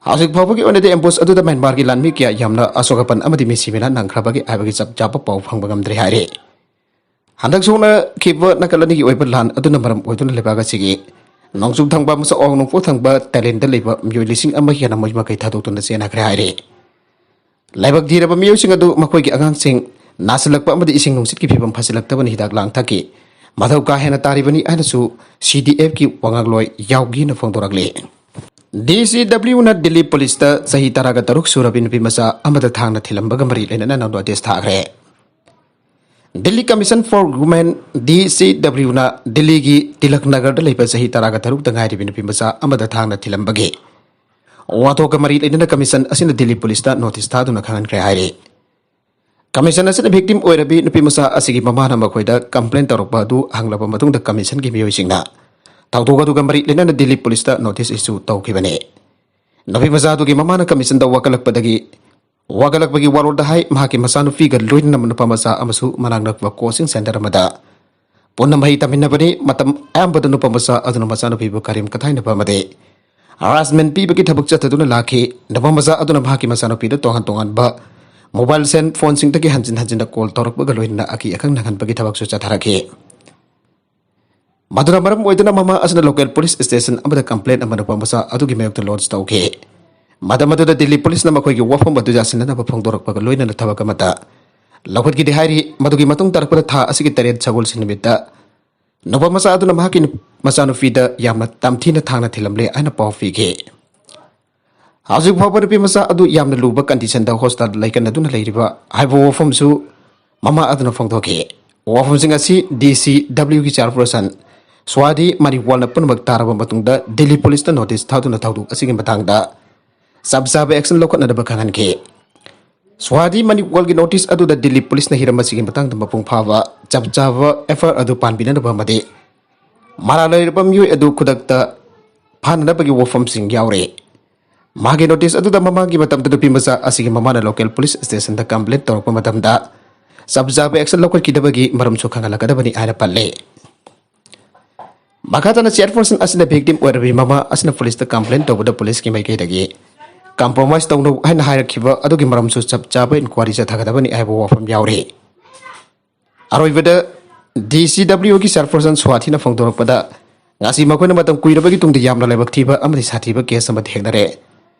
ꯍꯧꯖꯤꯛ ꯐꯥꯎꯕꯒꯤ ꯑꯣꯏꯅꯗꯤ ꯑꯦꯝꯕꯨꯁ ꯑꯗꯨꯗ ꯃ꯭ꯌꯥꯟꯃꯥꯔꯒꯤ ꯂꯥꯟꯃꯤ ꯀꯌꯥ ꯌꯥꯝꯅ ꯑꯁꯣꯛ ꯑꯄꯟ ꯑꯃꯗꯤ ꯃꯤꯁꯤ ꯃꯤꯅꯥ ꯅꯪꯈ꯭ꯔꯕꯒꯦ ꯍꯥꯏꯕꯒꯤ ꯆꯞ ꯆꯥꯕ ꯄꯥꯎ ꯐꯪꯕ ꯉꯝꯗ꯭ꯔꯤ ꯍꯥꯏꯔꯤ꯫ ꯍꯟꯗꯛ ꯁꯣꯛꯅꯈꯤꯕ ꯅꯥꯀꯜ ꯑꯅꯤꯒꯤ ꯑꯣꯏꯕ ꯂꯥꯟ ꯑꯗꯨꯅ ꯃꯔꯝ ꯑꯣꯏꯗꯨꯅ ꯂꯩꯕꯥꯛ ꯑꯁꯤꯒꯤ ꯅꯣꯡꯆꯨꯞ ꯊꯪꯕ ꯑꯃꯁꯨꯡ ꯑꯋꯥꯡ ꯅꯣꯡꯄꯣꯛ ꯊꯪꯕ ꯇꯥꯏꯂꯦꯟꯗ ꯂꯩꯕ ꯃꯤꯑꯣꯏ ꯂꯤꯁꯤꯡ ꯑꯃ ꯍꯦꯟꯅ ꯃꯌꯨꯝ ꯃꯀꯩ ꯊꯥꯗꯣꯛꯇꯨꯅ ꯆꯦꯟꯅꯈ꯭ꯔꯦ ꯍꯥꯏꯔꯤ꯫ ꯂꯥꯏꯕꯛ ꯊꯤꯔꯕ ꯃꯤꯑꯣꯏꯁꯤꯡ ꯑꯗꯨ ꯃꯈꯣꯏꯒꯤ ꯑꯉꯥꯡꯁꯤꯡ ꯅꯥꯁꯤꯜꯂꯛꯄ ꯑꯃꯗꯤ ꯏꯁꯤꯡ ꯅꯨꯡꯁꯤꯠꯀꯤ ꯐꯤꯕꯝ ꯐꯠꯁꯤꯜꯂꯛꯇꯕꯅ ꯍꯤꯗꯥꯛ ꯂꯥꯡꯊꯛꯀꯤ ꯃꯊꯧ ꯀꯥ ꯍꯦꯟꯅ ꯇꯥꯔꯤꯕꯅꯤ ꯍꯥꯏꯅꯁꯨ ꯁꯤ ꯗꯤ ꯑꯦꯐꯀꯤ ꯋꯥꯉꯥꯡꯂꯣꯏ ꯌꯥꯎꯒꯤꯅ ꯐꯣꯡꯗꯣꯔꯛꯂꯤ꯫ ꯗꯤ ꯁꯤ ꯗꯕ꯭ꯂꯤꯌꯨꯅ ꯗꯤꯜꯂꯤ ꯄꯨꯂꯤꯁꯇ ꯆꯍꯤ ꯇꯔꯥꯒ ꯇꯔꯨꯛ ꯁꯨꯔꯕꯤ ꯅꯨꯄꯤ ꯃꯆꯥ ꯑꯃꯗ ꯊꯥꯡꯅ ꯊꯤꯜꯂꯝꯕꯒ ꯃꯔꯤ ꯂꯩꯅꯅ ꯅꯣꯇꯤꯁ ꯊꯥꯈ꯭ꯔꯦ꯫ Delhi Commission for Women, D C W ꯅ ꯗꯤꯜꯂꯤꯒꯤ ꯇꯤꯂꯛ ꯅꯒꯔꯗ ꯂꯩꯕ ꯆꯍꯤ ꯇꯔꯥꯒ ꯇꯔꯨꯛꯇ ꯉꯥꯏꯔꯤꯕ ꯅꯨꯄꯤ ꯃꯆꯥ ꯑꯃꯗ ꯊꯥꯡꯅ ꯊꯤꯜꯂꯝꯕꯒꯤ ꯋꯥꯊꯣꯛꯀ ꯃꯔꯤ ꯂꯩꯅꯅ ꯀꯃꯤꯁꯟ ꯑꯁꯤꯅ ꯗꯤꯜꯂꯤ ꯄꯨꯂꯤꯁꯇ ꯅꯣꯇꯤꯁ ꯊꯥꯗꯨꯅ ꯈꯪꯍꯟꯈ꯭ꯔꯦ ꯍꯥꯏꯔꯤ꯫ ꯀꯃꯤꯁꯟ ꯑꯁꯤꯅ ꯚꯤꯛꯇꯤꯝ ꯑꯣꯏꯔꯕꯤ ꯅꯨꯄꯤ ꯃꯆꯥ ꯑꯁꯤꯒꯤ ꯃꯃꯥꯅ ꯃꯈꯣꯏꯗ ꯀꯝꯄ꯭ꯂꯦꯟ ꯇꯧꯔꯛꯄ ꯑꯗꯨ ꯍꯪꯂꯕ ꯃꯇꯨꯡꯗ ꯀꯃꯤꯁꯟꯒꯤ ꯃꯤꯑꯣꯏꯁꯤꯡꯅ ꯊꯧꯗꯣꯛ ꯑꯗꯨꯒ ꯃꯔꯤ ꯂꯩꯅꯅ ꯗꯤꯜꯂꯤ ꯄꯨꯂꯤꯁꯇ ꯅꯣꯇꯤꯁ ꯏꯁꯨ ꯇꯧꯈꯤꯕꯅꯤ꯫ ꯅꯨꯄꯤ ꯃꯆꯥ ꯑꯗꯨꯒꯤ ꯃꯃꯥꯅ ꯀꯃꯤꯁꯟꯗ ꯋꯥꯀꯠꯂꯛꯄꯗꯒꯤ ꯋꯥꯀꯠꯂꯛꯄꯒꯤ ꯋꯥꯔꯣꯜꯗ ꯍꯥꯏ, ꯃꯍꯥꯛꯀꯤ ꯃꯆꯥꯅꯨꯄꯤꯒ ꯂꯣꯏꯅꯅ ꯅꯨꯄꯥ ꯃꯆꯥ ꯑꯃꯁꯨ ꯃꯅꯥꯛ ꯅꯛꯄ ꯀꯣꯆꯤꯡ ꯁꯦꯟꯇꯔ ꯑꯃꯗ ꯄꯨꯟꯅ ꯃꯍꯩ ꯇꯝꯃꯤꯟꯅꯕꯅꯤ꯫ ꯃꯇꯝ ꯑꯌꯥꯝꯕꯗ ꯅꯨꯄꯥ ꯃꯆꯥ ꯑꯗꯨꯅ ꯃꯆꯥꯅꯨꯄꯤꯕꯨ ꯀꯔꯦꯝ ꯀꯊꯥꯏꯅꯕ ꯑꯃꯗꯤ ꯍꯔꯥꯁꯃꯦꯟ ꯄꯤꯕꯒꯤ ꯊꯕꯛ ꯆꯠꯊꯗꯨꯅ ꯂꯥꯛꯈꯤ꯫ ꯅꯨꯄꯥ ꯃꯆꯥ ꯑꯗꯨꯅ ꯃꯍꯥꯛꯀꯤ ꯃꯆꯥꯅꯨꯄꯤꯗ ꯇꯣꯉꯥꯟ ꯇꯣꯉꯥꯟꯕ ꯃꯣꯕꯥꯏꯜ ꯁꯦꯟ ꯐꯣꯟꯁꯤꯡꯗꯒꯤ ꯍꯟꯖꯤꯟ ꯍꯟꯖꯤꯟꯅ ꯀꯣꯜ ꯇꯧꯔꯛꯄꯒ ꯂꯣꯏꯅꯅ ꯑꯀꯤ ꯑꯈꯪ ꯅꯪꯍꯟꯕꯒꯤ ꯊꯕꯛꯁꯨ ꯆꯠꯊꯔꯛꯈꯤ꯫ ꯃꯗꯨꯅ ꯃꯔꯝ ꯑꯣꯏꯗꯨꯅ ꯃꯃꯥ ꯑꯁꯤꯅ ꯂꯣꯀꯦꯜ ꯄꯨꯂꯤꯁ ꯁ꯭ꯇꯦꯁꯟ ꯑꯃꯗ ꯀꯝꯄ꯭ꯂꯦꯟ ꯑꯃ ꯅꯨꯄꯥ ꯃꯆꯥ ꯑꯗꯨꯒꯤ ꯃꯥꯌꯣꯛꯇ ꯂꯣꯟꯁ ꯇꯧꯈꯤ꯫ ꯃꯇꯝ ꯑꯗꯨꯗ ꯗꯤꯜꯂꯤ ꯄꯨꯂꯤꯁꯅ ꯃꯈꯣꯏꯒꯤ ꯋꯥꯐꯝ ꯑꯗꯨ ꯌꯥꯁꯤꯟꯅꯅꯕ ꯐꯣꯡꯗꯣꯔꯛꯄꯒ ꯂꯣꯏꯅꯅ ꯊꯕꯛ ꯑꯃꯠꯇ ꯂꯧꯈꯠꯈꯤꯗꯦ ꯍꯥꯏꯔꯤ꯫ ꯃꯗꯨꯒꯤ ꯃꯇꯨꯡ ꯇꯥꯔꯛꯄꯗ ꯊꯥ ꯑꯁꯤꯒꯤ ꯇꯔꯦꯠ ꯁꯒꯣꯜꯁꯦꯟ ꯅꯨꯃꯤꯠꯇ ꯅꯨꯄꯥ ꯃꯆꯥ ꯑꯗꯨꯅ ꯃꯍꯥꯛꯀꯤ ꯅꯨ-, ꯃꯆꯥꯅꯨꯄꯤꯗ ꯌꯥꯝꯅ ꯇꯝꯊꯤꯅ ꯊꯥꯡꯅ ꯊꯤꯜꯂꯝꯂꯦ ꯍꯥꯏꯅ ꯄꯥꯎ ꯄꯤꯈꯤ꯫ ꯍꯧꯖꯤꯛ ꯐꯥꯎꯕ ꯅꯨꯄꯤ ꯃꯆꯥ ꯑꯗꯨ ꯌꯥꯝꯅ ꯂꯨꯕ ꯀꯟꯗꯤꯁꯟꯗ ꯍꯣꯁꯄꯤꯇꯥꯜꯗ ꯂꯩꯀꯟꯅꯗꯨꯅ ꯂꯩꯔꯤꯕ ꯍꯥꯏꯕ ꯋꯥꯐꯝꯁꯨ ꯃꯃꯥ ꯑꯗꯨꯅ ꯐꯣꯡꯗꯣꯛꯈꯤ꯫ ꯋꯥꯐꯝꯁꯤꯡ ꯑꯁꯤ ꯗꯤ ꯁꯤ ꯗꯕ꯭ꯂꯤꯎꯒꯤ ꯆꯤꯌꯔꯄꯔꯁꯟ ꯁ꯭ꯋꯥꯗꯤ ꯃꯅꯤꯋꯥꯜꯅ ꯄꯨꯝꯅꯃꯛ ꯇꯥꯔꯕ ꯃꯇꯨꯡꯗ ꯗꯤꯜꯂꯤ ꯄꯨꯂꯤꯁꯇ ꯅꯣꯇꯤꯁ ꯊꯥꯗꯨꯅ ꯊꯧꯗꯣꯛ ꯑꯁꯤꯒꯤ ꯃꯇꯥꯡꯗ ꯆꯞ ꯆꯥꯕ ꯑꯦꯛꯁꯟ ꯂꯧꯈꯠꯅꯅꯕ ꯈꯪꯍꯟꯈꯤ꯫ ꯁ꯭ꯋꯥꯗꯤ ꯃꯅꯤꯋꯥꯜꯒꯤ ꯅꯣꯇꯤꯁ ꯑꯗꯨꯗ ꯗꯤꯜꯂꯤ ꯄꯨꯂꯤꯁꯅ ꯍꯤꯔꯝ ꯑꯁꯤꯒꯤ ꯃꯇꯥꯡꯗ ꯃꯄꯨꯡ ꯐꯥꯕ ꯆꯞ ꯆꯥꯕ ꯑꯦꯐ ꯑꯥꯏ ꯑꯥꯔ ꯑꯗꯨ ꯄꯥꯟꯕꯤꯅꯅꯕ ꯑꯃꯗꯤ ꯃꯔꯥꯜ ꯂꯩꯔꯕ ꯃꯤꯑꯣꯏ ꯑꯗꯨ ꯈꯨꯗꯛꯇ ꯐꯥꯅꯅꯕꯒꯤ ꯋꯥꯐꯝꯁꯤꯡ ꯌꯥꯎꯔꯤ꯫ ꯃꯥꯒꯤ ꯅꯣꯇꯤꯁ ꯑꯗꯨꯗ ꯃꯃꯥꯡꯒꯤ ꯃꯇꯝꯗ ꯅꯨꯄꯤ ꯃꯆꯥ ꯑꯁꯤꯒꯤ ꯃꯃꯥꯅ ꯂꯣꯀꯦꯜ ꯄꯨꯂꯤꯁ ꯁ꯭ꯇꯦꯁꯟꯗ ꯀꯝꯄ꯭ꯂꯦꯟ ꯇꯧꯔꯛꯄ ꯃꯇꯝꯗ ꯆꯞ ꯆꯥꯕ ꯑꯦꯛꯁꯟ ꯂꯧꯈꯠꯈꯤꯗꯕꯒꯤ ꯃꯔꯝꯁꯨ ꯈꯪꯍꯜꯂꯛꯀꯗꯕꯅꯤ ꯍꯥꯏꯅ ꯄꯜꯂꯤ꯫ ꯃꯈꯥ ꯇꯥꯅ ꯆꯤꯌꯔꯄꯔꯁꯟ ꯑꯁꯤꯅ ꯚꯤꯛꯇꯤꯝ ꯑꯣꯏꯔꯕꯤ ꯃꯃꯥ ꯑꯁꯤꯅ ꯄꯨꯂꯤꯁꯇ ꯀꯝꯄ꯭ꯂꯦꯟ ꯇꯧꯕꯗ ꯄꯨꯂꯤꯁꯀꯤ ꯃꯥꯏꯀꯩꯗꯒꯤ ꯀꯝꯄ꯭ꯔꯣꯃꯥꯏꯁ ꯇꯧꯅꯧ ꯍꯥꯏꯅ ꯍꯥꯏꯔꯛꯈꯤꯕ ꯑꯗꯨꯒꯤ ꯃꯔꯝꯁꯨ ꯆꯞ ꯆꯥꯕ ꯏꯟꯀ꯭ꯋꯥꯔꯤ ꯆꯠꯊꯒꯗꯕꯅꯤ ꯍꯥꯏꯕ ꯋꯥꯐꯝ ꯌꯥꯎꯔꯤ꯫ ꯑꯔꯣꯏꯕꯗ ꯗꯤ ꯁꯤ ꯗꯕ꯭ꯂꯤꯎꯒꯤ ꯆꯤꯌꯔꯄꯔꯁꯟ ꯁ꯭ꯋꯥꯊꯤꯅ ꯐꯣꯡꯗꯣꯔꯛꯄꯗ, ꯉꯁꯤ ꯃꯈꯣꯏꯅ ꯃꯇꯝ ꯀꯨꯏꯔꯕꯒꯤ ꯇꯨꯡꯗ ꯌꯥꯝꯅ ꯂꯥꯏꯕꯛ ꯊꯤꯕ ꯑꯃꯗꯤ ꯁꯥꯊꯤꯕ ꯀꯦꯁ ꯑꯃ ꯊꯦꯡꯅꯔꯦ꯫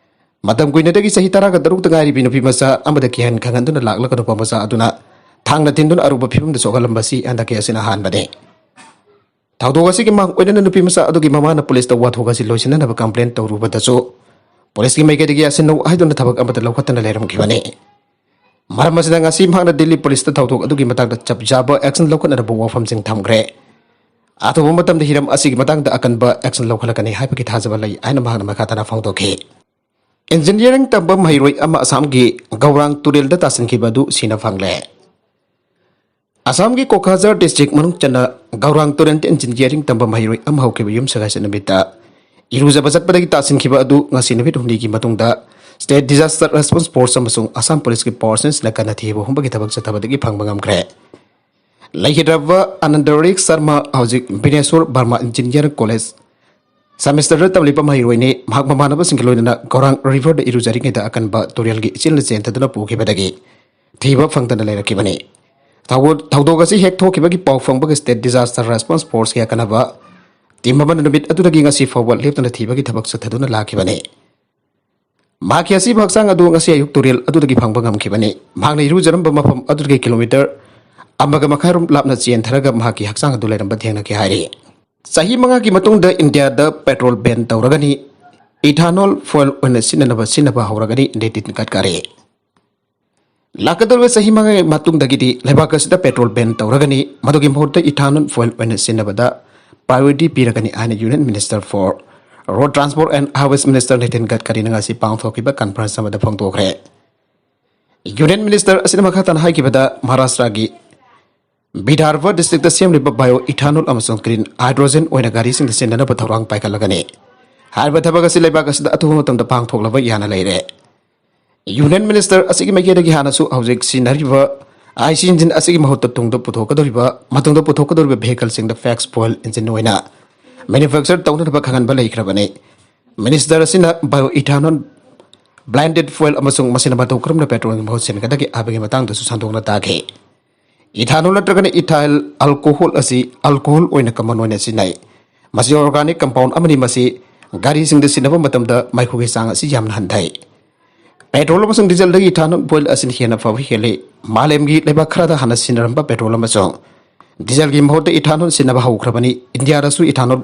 ꯃꯇꯝ ꯀꯨꯏꯅꯗꯒꯤ ꯆꯍꯤ ꯇꯔꯥꯒ ꯇꯔꯨꯛꯇ ꯉꯥꯏꯔꯤꯕꯤ ꯅꯨꯄꯤ ꯃꯆꯥ ꯑꯃꯗ ꯀꯤꯍꯟ ꯈꯪꯍꯟꯗꯨꯅ ꯂꯥꯛꯂꯒ ꯅꯨꯄꯥ ꯃꯆꯥ ꯑꯗꯨꯅ ꯊꯥꯡꯅ ꯊꯤꯟꯗꯨꯅ ꯑꯔꯨꯕ ꯐꯤꯕꯝꯗ ꯁꯣꯛꯍꯜꯂꯝꯕꯁꯤ ꯍꯟꯗꯛꯀꯤ ꯑꯁꯤꯅ ꯑꯍꯥꯟꯕꯅꯤ꯫ ꯊꯧꯗꯣꯛ ꯑꯁꯤꯒꯤ ꯃꯥꯡ ꯑꯣꯏꯅꯅ ꯅꯨꯄꯤ ꯃꯆꯥ ꯑꯗꯨꯒꯤ ꯃꯃꯥꯅ ꯄꯨꯂꯤꯁꯇ ꯋꯥꯊꯣꯛ ꯑꯁꯤ ꯂꯣꯏꯁꯤꯟꯅꯅꯕ ꯀꯝꯄ꯭ꯂꯦꯟ ꯇꯧꯔꯨꯕꯗꯁꯨ ꯄꯨꯂꯤꯁꯀꯤ ꯃꯥꯏꯀꯩꯗꯒꯤ ꯌꯥꯁꯤꯟꯅꯧ ꯍꯥꯏꯗꯨꯅ ꯊꯕꯛ ꯑꯃꯠꯇ ꯂꯧꯈꯠꯇꯅ ꯂꯩꯔꯝꯈꯤꯕꯅꯤ꯫ ꯃꯔꯝ ꯑꯁꯤꯅ ꯉꯁꯤ ꯃꯍꯥꯛꯅ ꯗꯤꯜꯂꯤ ꯄꯨꯂꯤꯁꯇ ꯊꯧꯗꯣꯛ ꯑꯗꯨꯒꯤ ꯃꯇꯥꯡꯗ ꯆꯞ ꯆꯥꯕ action ꯂꯧꯈꯠꯅꯅꯕ ꯋꯥꯐꯝꯁꯤꯡ ꯊꯝꯈ꯭ꯔꯦ꯫ ꯑꯊꯨꯕ ꯃꯇꯝꯗ ꯍꯤꯔꯝ ꯑꯁꯤꯒꯤ ꯃꯇꯥꯡꯗ ꯑꯀꯟꯕ action ꯂꯧꯈꯠꯂꯛꯀꯅꯤ ꯍꯥꯏꯕꯒꯤ ꯊꯥꯖꯕ ꯂꯩ ꯍꯥꯏꯅ ꯃꯍꯥꯛꯅ ꯃꯈꯥ ꯇꯥꯅ ꯐꯣꯡꯗꯣꯛꯈꯤ꯫ Engineering ꯇꯝꯕ ꯃꯍꯩꯔꯣꯏ ꯑꯃ ꯑꯁꯥꯝꯒꯤ ꯒꯧꯔꯥꯡ ꯇꯨꯔꯦꯜꯗ ꯇꯥꯁꯤꯟꯈꯤꯕ ꯑꯗꯨ ꯁꯤꯅ ꯐꯪꯂꯦ꯫ ꯑꯁꯥꯝꯒꯤ ꯀꯣꯀ꯭ꯔꯥꯖꯥꯔ district ꯃꯅꯨꯡ ꯆꯟꯅ ꯒꯧꯔꯥꯡ ꯇꯨꯔꯦꯜꯗ engineering ꯇꯝꯕ ꯃꯍꯩꯔꯣꯏ ꯑꯃ ꯍꯧꯈꯤꯕ ꯌꯨꯝꯁꯀꯩꯁ ꯅꯨꯃꯤꯠꯇ ꯏꯔꯨꯖꯕ ꯆꯠꯄꯗꯒꯤ ꯇꯥꯁꯤꯟꯈꯤꯕ ꯑꯗꯨ ꯉꯁꯤ ꯅꯨꯃꯤꯠ ꯍꯨꯝꯅꯤꯒꯤ ꯃꯇꯨꯡꯗ State Disaster Response Force ꯑꯃꯁꯨꯡ ꯑꯁꯥꯝ ꯄꯨꯂꯤꯁꯀꯤ forcesꯅ ꯀꯟꯅ ꯊꯤꯕ ꯍꯨꯝꯕꯒꯤ ꯊꯕꯛ ꯆꯠꯊꯕꯗꯒꯤ ꯐꯪꯕ ꯉꯝꯈ꯭ꯔꯦ꯫ ꯂꯩꯈꯤꯗ꯭ꯔꯕ ꯑꯅꯟꯗꯔꯤꯛ ꯁꯔꯃ ꯍꯧꯖꯤꯛ ꯕꯤꯅꯦꯁꯣꯔ ꯕꯔꯃꯥ Engineering College semesterꯗ ꯇꯝꯂꯤꯕ ꯃꯍꯩꯔꯣꯏꯅꯤ꯫ ꯃꯍꯥꯛ ꯃꯃꯥꯟꯅꯕꯁꯤꯡꯒ ꯂꯣꯏꯅꯅ ꯒꯧꯔꯥꯡ riverꯗ ꯏꯔꯨꯖꯔꯤꯉꯩꯗ ꯑꯀꯟꯕ ꯇꯨꯔꯦꯜꯒꯤ ꯏꯆꯦꯜꯅ ꯆꯦꯟꯊꯗꯨꯅ ꯄꯨꯈꯤꯕꯗꯒꯤ ꯊꯤꯕ ꯐꯪꯗꯅ ꯂꯩꯔꯛꯈꯤꯕꯅꯤ꯫ ꯊꯧ-, ꯊꯧꯗꯣꯛ ꯑꯁꯤ ꯍꯦꯛ ꯊꯣꯛꯈꯤꯕꯒꯤ ꯄꯥꯎ ꯐꯪꯕꯒ State Disaster Response Forceꯀꯤ ꯑꯀꯟꯕ team ꯑꯃꯅ ꯅꯨꯃꯤꯠ ꯑꯗꯨꯗꯒꯤ ꯉꯁꯤ ꯐꯥꯎꯕ ꯂꯦꯞꯇꯅ ꯊꯤꯕꯒꯤ ꯊꯕꯛ ꯆꯠꯊꯗꯨꯅ ꯂꯥꯛꯈꯤꯕꯅꯤ꯫ ꯃꯍꯥꯛꯀꯤ ꯑꯁꯤꯕ ꯍꯛꯆꯥꯡ ꯑꯗꯨ ꯉꯁꯤ ꯑꯌꯨꯛ ꯇꯨꯔꯦꯜ ꯑꯗꯨꯗꯒꯤ ꯐꯪꯕ ꯉꯝꯈꯤꯕꯅꯤ꯫ ꯃꯍꯥꯛꯅ ꯏꯔꯨꯖꯔꯝꯕ ꯃꯐꯝ ꯑꯗꯨꯗꯒꯤ kilometre ꯑꯃꯒ ꯃꯈꯥꯏꯔꯣꯝ ꯂꯥꯞꯅ ꯆꯦꯟꯊꯔꯒ ꯃꯍꯥꯛꯀꯤ ꯍꯛꯆꯥꯡ ꯑꯗꯨ ꯂꯩꯔꯝꯕ ꯊꯦꯡꯅꯈꯤ ꯍꯥꯏꯔꯤ꯫ ꯆꯍꯤ ꯃꯉꯥꯒꯤ ꯃꯇꯨꯡꯗ ꯏꯟꯗꯤꯌꯥꯗ petrol ban ꯇꯧꯔꯒꯅꯤ, ethanol fuel ꯑꯣꯏꯅ ꯁꯤꯖꯤꯟꯅꯅꯕ ꯁꯤꯖꯤꯟꯅꯕ ꯍꯧꯔꯒꯅꯤ ꯅꯤꯇꯤꯟ ꯒꯗꯀꯥꯔꯤ꯫ ꯂꯥꯛꯀꯗꯧꯔꯤꯕ ꯆꯍꯤ ꯃꯉꯥꯒꯤ ꯃꯇꯨꯡꯗꯒꯤꯗꯤ ꯂꯩꯕꯥꯛ ꯑꯁꯤꯗ petrol ban ꯇꯧꯔꯒꯅꯤ, ꯃꯗꯨꯒꯤ ꯃꯍꯨꯠꯇ ethanol fuel ꯑꯣꯏꯅ ꯁꯤꯖꯤꯟꯅꯕꯗ priority ꯄꯤꯔꯒꯅꯤ ꯍꯥꯏꯅ Union Minister for Road Transport and Highways Minister Nitin ꯒꯗꯀꯥꯔꯤꯅ ꯉꯁꯤ ꯄꯥꯡꯊꯣꯛꯈꯤꯕ conference ꯑꯃꯗ ꯐꯣꯡꯗꯣꯛꯈ꯭ꯔꯦ꯫ Union Minister ꯑꯁꯤꯅ ꯃꯈꯥ ꯇꯥꯅ ꯍꯥꯏꯈꯤꯕꯗ, ꯃꯍꯥꯔꯥꯁꯇ꯭ꯔꯒꯤ ꯕꯤꯗꯥꯔꯚ districtꯇ ꯁꯦꯝꯂꯤꯕ bioethanol ꯑꯃꯁꯨꯡ green hydrogen ꯑꯣꯏꯅ ꯒꯥꯔꯤꯁꯤꯡꯗ ꯁꯤꯖꯤꯟꯅꯅꯕ ꯊꯧꯔꯥꯡ ꯄꯥꯏꯈꯠꯂꯒꯅꯤ꯫ ꯍꯥꯏꯔꯤꯕ ꯊꯕꯛ ꯑꯁꯤ ꯂꯩꯕꯥꯛ ꯑꯁꯤꯗ ꯑꯊꯨꯕ ꯃꯇꯝꯗ ꯄꯥꯡꯊꯣꯛꯂꯕ ꯌꯥꯅ ꯂꯩꯔꯦ꯫ Union Minister ꯑꯁꯤꯒꯤ ꯃꯥꯏꯀꯩꯗꯒꯤ ꯍꯥꯟꯅꯁꯨ ꯍꯧꯖꯤꯛ ꯁꯤꯖꯤꯟꯅꯔꯤꯕ IC engine ꯑꯁꯤꯒꯤ ꯃꯍꯨꯠꯇ ꯇꯨꯡꯗ ꯄꯨꯊꯣꯛꯀꯗꯧꯔꯤꯕ, ꯃꯇꯨꯡꯗ ꯄꯨꯊꯣꯛꯀꯗꯧꯔꯤꯕ vehicleꯁꯤꯡꯗ flex fuel engine ꯑꯣꯏꯅ manufacture ꯇꯧꯅꯅꯕ ꯈꯪꯍꯟꯕ ꯂꯩꯈ꯭ꯔꯕꯅꯤ꯫ Minister ꯑꯁꯤꯅ bioethanol, blended fuel ꯑꯃꯁꯨꯡ ꯃꯁꯤꯅ ꯃꯇꯧ ꯀꯔꯝꯅ petrolꯒꯤ ꯃꯍꯨꯠ ꯁꯤꯟꯒꯗꯒꯦ ꯍꯥꯏꯕꯒꯤ ꯃꯇꯥꯡꯗꯁꯨ ꯁꯟꯗꯣꯛꯅ ꯇꯥꯈꯤ꯫ Ethanol ꯅꯠꯇ꯭ꯔꯒꯅ ethyl alcohol ꯑꯁꯤ alcohol ꯑꯣꯏꯅ common ꯑꯣꯏꯅ ꯁꯤꯖꯤꯟꯅꯩ꯫ ꯃꯁꯤ organic compound ꯑꯃꯅꯤ꯫ ꯃꯁꯤ ꯒꯥꯔꯤꯁꯤꯡꯗ ꯁꯤꯖꯤꯟꯅꯕ ꯃꯇꯝꯗ ꯃꯩꯈꯨꯒꯤ ꯆꯥꯡ ꯑꯁꯤ ꯌꯥꯝꯅ ꯍꯟꯊꯩ꯫ Petrol ꯑꯃꯁꯨꯡ dieselꯗꯒꯤ ethanol fuel ꯑꯁꯤꯅ ꯍꯦꯟꯅ ꯐꯕ ꯍꯦꯜꯂꯤ꯫ ꯃꯥꯂꯦꯝꯒꯤ ꯂꯩꯕꯥꯛ ꯈꯔꯗ ꯍꯥꯟꯅ ꯁꯤꯖꯤꯟꯅꯔꯝꯕ petrol ꯑꯃꯁꯨꯡ dieselꯒꯤ ꯃꯍꯨꯠꯇ ethanol ꯁꯤꯖꯤꯟꯅꯕ ꯍꯧꯈ꯭ꯔꯕꯅꯤ꯫ ꯏꯟꯗꯤꯌꯥꯗꯁꯨ ethanol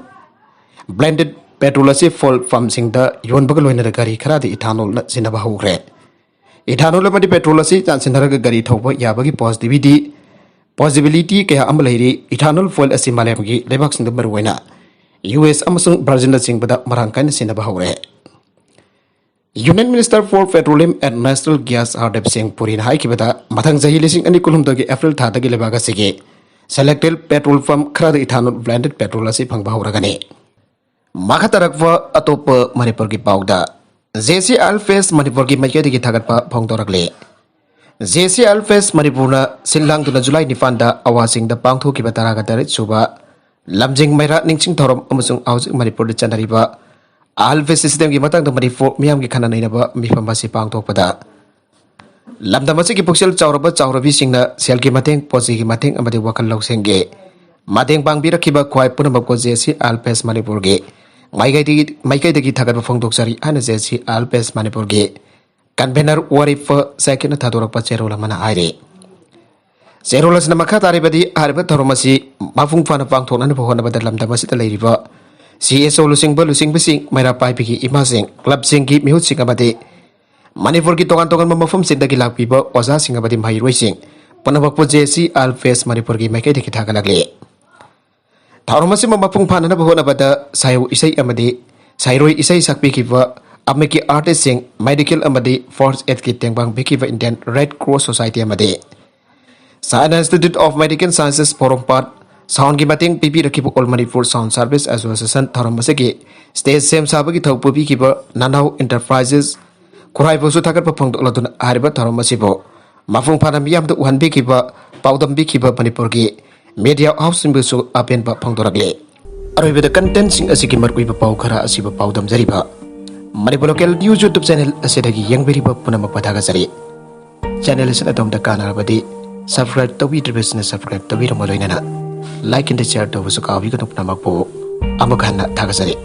blended petrol ꯑꯁꯤ fuel pumpꯁꯤꯡꯗ ꯌꯣꯟꯕꯒ ꯂꯣꯏꯅꯅ ꯒꯥꯔꯤ ꯈꯔꯗ ethanolꯅ ꯁꯤꯖꯤꯟꯅꯕ ꯍꯧꯈ꯭ꯔꯦ꯫ Ethanol ꯑꯃꯗꯤ petrol ꯑꯁꯤ ꯆꯥꯟꯁꯤꯟꯅꯔꯒ ꯒꯥꯔꯤ ꯊꯧꯕ ꯌꯥꯕꯒꯤ possibility possibility ꯀꯌꯥ ꯑꯃ ꯂꯩꯔꯤ꯫ Ethanol fuel ꯑꯁꯤ ꯃꯥꯂꯦꯝꯒꯤ ꯂꯩꯕꯥꯛꯁꯤꯡꯗ, ꯃꯔꯨꯑꯣꯏꯅ ꯌꯨ ꯑꯦꯁ ꯑꯃꯁꯨꯡ ꯕ꯭ꯔꯥꯖꯤꯜꯅꯆꯤꯡꯕꯗ ꯃꯔꯥꯡ ꯀꯥꯏꯅ ꯁꯤꯖꯤꯟꯅꯕ ꯍꯧꯔꯦ꯫ Union Minister for Petroleum and Natural Gas Hardeep ꯁꯤꯡ ꯄꯨꯔꯤꯅ ꯍꯥꯏꯈꯤꯕꯗ, ꯃꯊꯪ ꯆꯍꯤ ꯂꯤꯁꯤꯡ ꯑꯅꯤ ꯀꯨꯟꯍꯨꯝꯗꯣꯏꯒꯤ ꯑꯦꯄ꯭ꯔꯤꯜ ꯊꯥꯗꯒꯤ ꯂꯩꯕꯥꯛ ꯑꯁꯤꯒꯤ selected petrol pump ꯈꯔꯗ ethanol blended petrol ꯑꯁꯤ ꯐꯪꯕ ꯍꯧꯔꯒꯅꯤ꯫ ꯃꯈꯥ ꯇꯥꯔꯛꯄ ꯑꯇꯣꯞꯄ ꯃꯅꯤꯄꯨꯔꯒꯤ ꯄꯥꯎꯗ, J C I L P S ꯃꯅꯤꯄꯨꯔꯒꯤ ꯃꯥꯏꯀꯩꯗꯒꯤ ꯊꯥꯒꯠꯄ ꯐꯣꯡꯗꯣꯔꯛꯂꯤ꯫ J C I L P S ꯃꯅꯤꯄꯨꯔꯅ ꯁꯤꯜ ꯂꯥꯡꯗꯨꯅ ꯖꯨꯂꯥꯏ ꯅꯤꯄꯥꯟꯗ ꯑꯋꯥꯁꯤꯡꯗ ꯄꯥꯡꯊꯣꯛꯈꯤꯕ ꯇꯔꯥꯒ ꯇꯔꯦꯠ ꯁꯨꯕ ꯂꯝꯖꯤꯡ ꯃꯩꯔꯥ ꯅꯤꯡꯁꯤꯡ ꯊꯧꯔꯝ ꯑꯃꯁꯨꯡ ꯍꯧꯖꯤꯛ ꯃꯅꯤꯄꯨꯔꯗ ꯆꯠꯅꯔꯤꯕ ꯑꯥꯏ ꯑꯦꯜ ꯄꯤ ꯑꯦꯁ system ꯒꯤ ꯃꯇꯥꯡꯗ ꯃꯅꯤꯄꯨꯔ ꯃꯤꯌꯥꯝꯒꯤ ꯈꯟꯅ ꯅꯩꯅꯕ ꯃꯤꯐꯝ ꯑꯁꯤ ꯄꯥꯡꯊꯣꯛꯄꯗ, ꯂꯝꯗꯝ ꯑꯁꯤꯒꯤ ꯄꯨꯛꯆꯦꯜ ꯆꯥꯎꯔꯕ ꯆꯥꯎꯔꯕꯤꯁꯤꯡꯅ ꯁꯦꯜꯒꯤ ꯃꯇꯦꯡ, ꯄꯣꯠ ꯆꯩꯒꯤ ꯃꯇꯦꯡ ꯑꯃꯗꯤ ꯋꯥꯈꯜ ꯂꯧꯁꯤꯡꯒꯤ ꯃꯇꯦꯡ ꯄꯥꯡꯕꯤꯔꯛꯈꯤꯕ ꯈ꯭ꯋꯥꯏ ꯄꯨꯝꯅꯃꯛꯄꯨ J C I L P S ꯃꯅꯤꯄꯨꯔꯒꯤ ꯃꯥꯏꯀꯩꯗꯒꯤ, ꯃꯥꯏꯀꯩꯗꯒꯤ ꯊꯥꯒꯠꯄ ꯐꯣꯡꯗꯣꯛꯆꯔꯤ ꯍꯥꯏꯅ J C I L P S ꯃꯅꯤꯄꯨꯔꯒꯤ convener ꯋꯥꯔꯤꯐ ꯁꯥꯏꯀꯤꯠꯅ ꯊꯥꯗꯣꯔꯛꯄ ꯆꯦꯔꯣꯜ ꯑꯃꯅ ꯍꯥꯏꯔꯤ꯫ ꯆꯦꯔꯣꯜ ꯑꯁꯤꯅ ꯃꯈꯥ ꯇꯥꯔꯤꯕꯗꯤ, ꯍꯥꯏꯔꯤꯕ ꯊꯧꯔꯝ ꯑꯁꯤ ꯃꯄꯨꯡ ꯐꯥꯅ ꯄꯥꯡꯊꯣꯛꯅꯅꯕ ꯍꯣꯠꯅꯕꯗ ꯂꯝꯗꯝ ꯑꯁꯤꯗ ꯂꯩꯔꯤꯕ ꯁꯤ ꯑꯦꯁ ꯑꯣ ꯂꯨꯆꯤꯡꯕ ꯂꯨꯆꯤꯡꯕꯁꯤꯡ, ꯃꯩꯔꯥ ꯄꯥꯏꯕꯤꯒꯤ ꯏꯃꯥꯁꯤꯡ, club ꯁꯤꯡꯒꯤ ꯃꯤꯍꯨꯠꯁꯤꯡ ꯑꯃꯗꯤ ꯃꯅꯤꯄꯨꯔꯒꯤ ꯇꯣꯉꯥꯟ ꯇꯣꯉꯥꯟꯕ ꯃꯐꯝꯁꯤꯡꯗꯒꯤ ꯂꯥꯛꯄꯤꯕ ꯑꯣꯖꯥꯁꯤꯡ ꯑꯃꯗꯤ ꯃꯍꯩꯔꯣꯏꯁꯤꯡ ꯄꯨꯝꯅꯃꯛꯄꯨ J C I L P S ꯃꯅꯤꯄꯨꯔꯒꯤ ꯃꯥꯏꯀꯩꯗꯒꯤ ꯊꯥꯒꯠꯂꯛꯂꯤ꯫ ꯊꯧꯔꯝ ꯑꯁꯤꯕꯨ ꯃꯄꯨꯡ ꯐꯥꯅꯅꯕ ꯍꯣꯠꯅꯕꯗ ꯁꯥꯌꯧ ꯏꯁꯩ ꯑꯃꯗꯤ ꯁꯩꯔꯣꯏ ꯏꯁꯩ ꯁꯛꯄꯤꯈꯤꯕ ꯑꯃꯒꯤ artist ꯁꯤꯡ, medical ꯑꯃꯗꯤ first aid ꯀꯤ ꯇꯦꯡꯕꯥꯡ ꯄꯤꯈꯤꯕ Indian Red Cross Society ꯑꯃꯗꯤ China Institute of Medical Sciences Porompat sound ꯒꯤ ꯃꯇꯦꯡ ꯄꯤꯕꯤꯔꯛꯈꯤꯕ All Manipur Sound Service Association ꯊꯧꯔꯝ ꯑꯁꯤꯒꯤ stage ꯁꯦꯝ ꯁꯥꯕꯒꯤ ꯊꯧ ꯄꯨꯕꯤꯈꯤꯕ Nanao Enterprises ꯈꯨꯔꯥꯏꯕꯨꯁꯨ ꯊꯥꯒꯠꯄ ꯐꯣꯡꯗꯣꯛꯂꯗꯨꯅ, ꯍꯥꯏꯔꯤꯕ ꯊꯧꯔꯝ ꯑꯁꯤꯕꯨ ꯃꯄꯨꯡ ꯐꯥꯅ ꯃꯤꯌꯥꯝꯗ ꯎꯍꯟꯕꯤꯈꯤꯕ, ꯄꯥꯎꯗꯝꯕꯤꯈꯤꯕ ꯃꯅꯤꯄꯨꯔꯒꯤ media house ꯁꯤꯡꯕꯨꯁꯨ ꯑꯄꯦꯟꯕ ꯐꯣꯡꯗꯣꯔꯛꯂꯤ꯫ ꯑꯔꯣꯏꯕꯗ content ꯁꯤꯡ ꯑꯁꯤꯒꯤ ꯃꯔꯨꯑꯣꯏꯕ ꯄꯥꯎ ꯈꯔ ꯑꯁꯤꯕꯨ ꯄꯥꯎꯗꯝꯖꯔꯤꯕ Manipur Local News YouTube channel ꯑꯁꯤꯗꯒꯤ ꯌꯦꯡꯕꯤꯔꯤꯕ ꯄꯨꯝꯅꯃꯛꯄꯨ ꯊꯥꯒꯠꯆꯔꯤ꯫ Channel ꯑꯁꯤꯅ ꯑꯗꯣꯝꯗ ꯀꯥꯟꯅꯔꯕꯗꯤ subscribe ꯇꯧꯕꯤꯗ꯭ꯔꯤꯕꯁꯤꯡꯅ subscribe ꯇꯧꯕꯤꯔꯝꯃ ꯂꯣꯏꯅꯅ like and share ꯇꯧꯕꯁꯨ ꯀꯥꯎꯕꯤꯒꯅꯨ꯫ ꯄꯨꯝꯅꯃꯛꯄꯨ ꯑꯃꯨꯛ ꯍꯟꯅ ꯊꯥꯒꯠꯆꯔꯤ꯫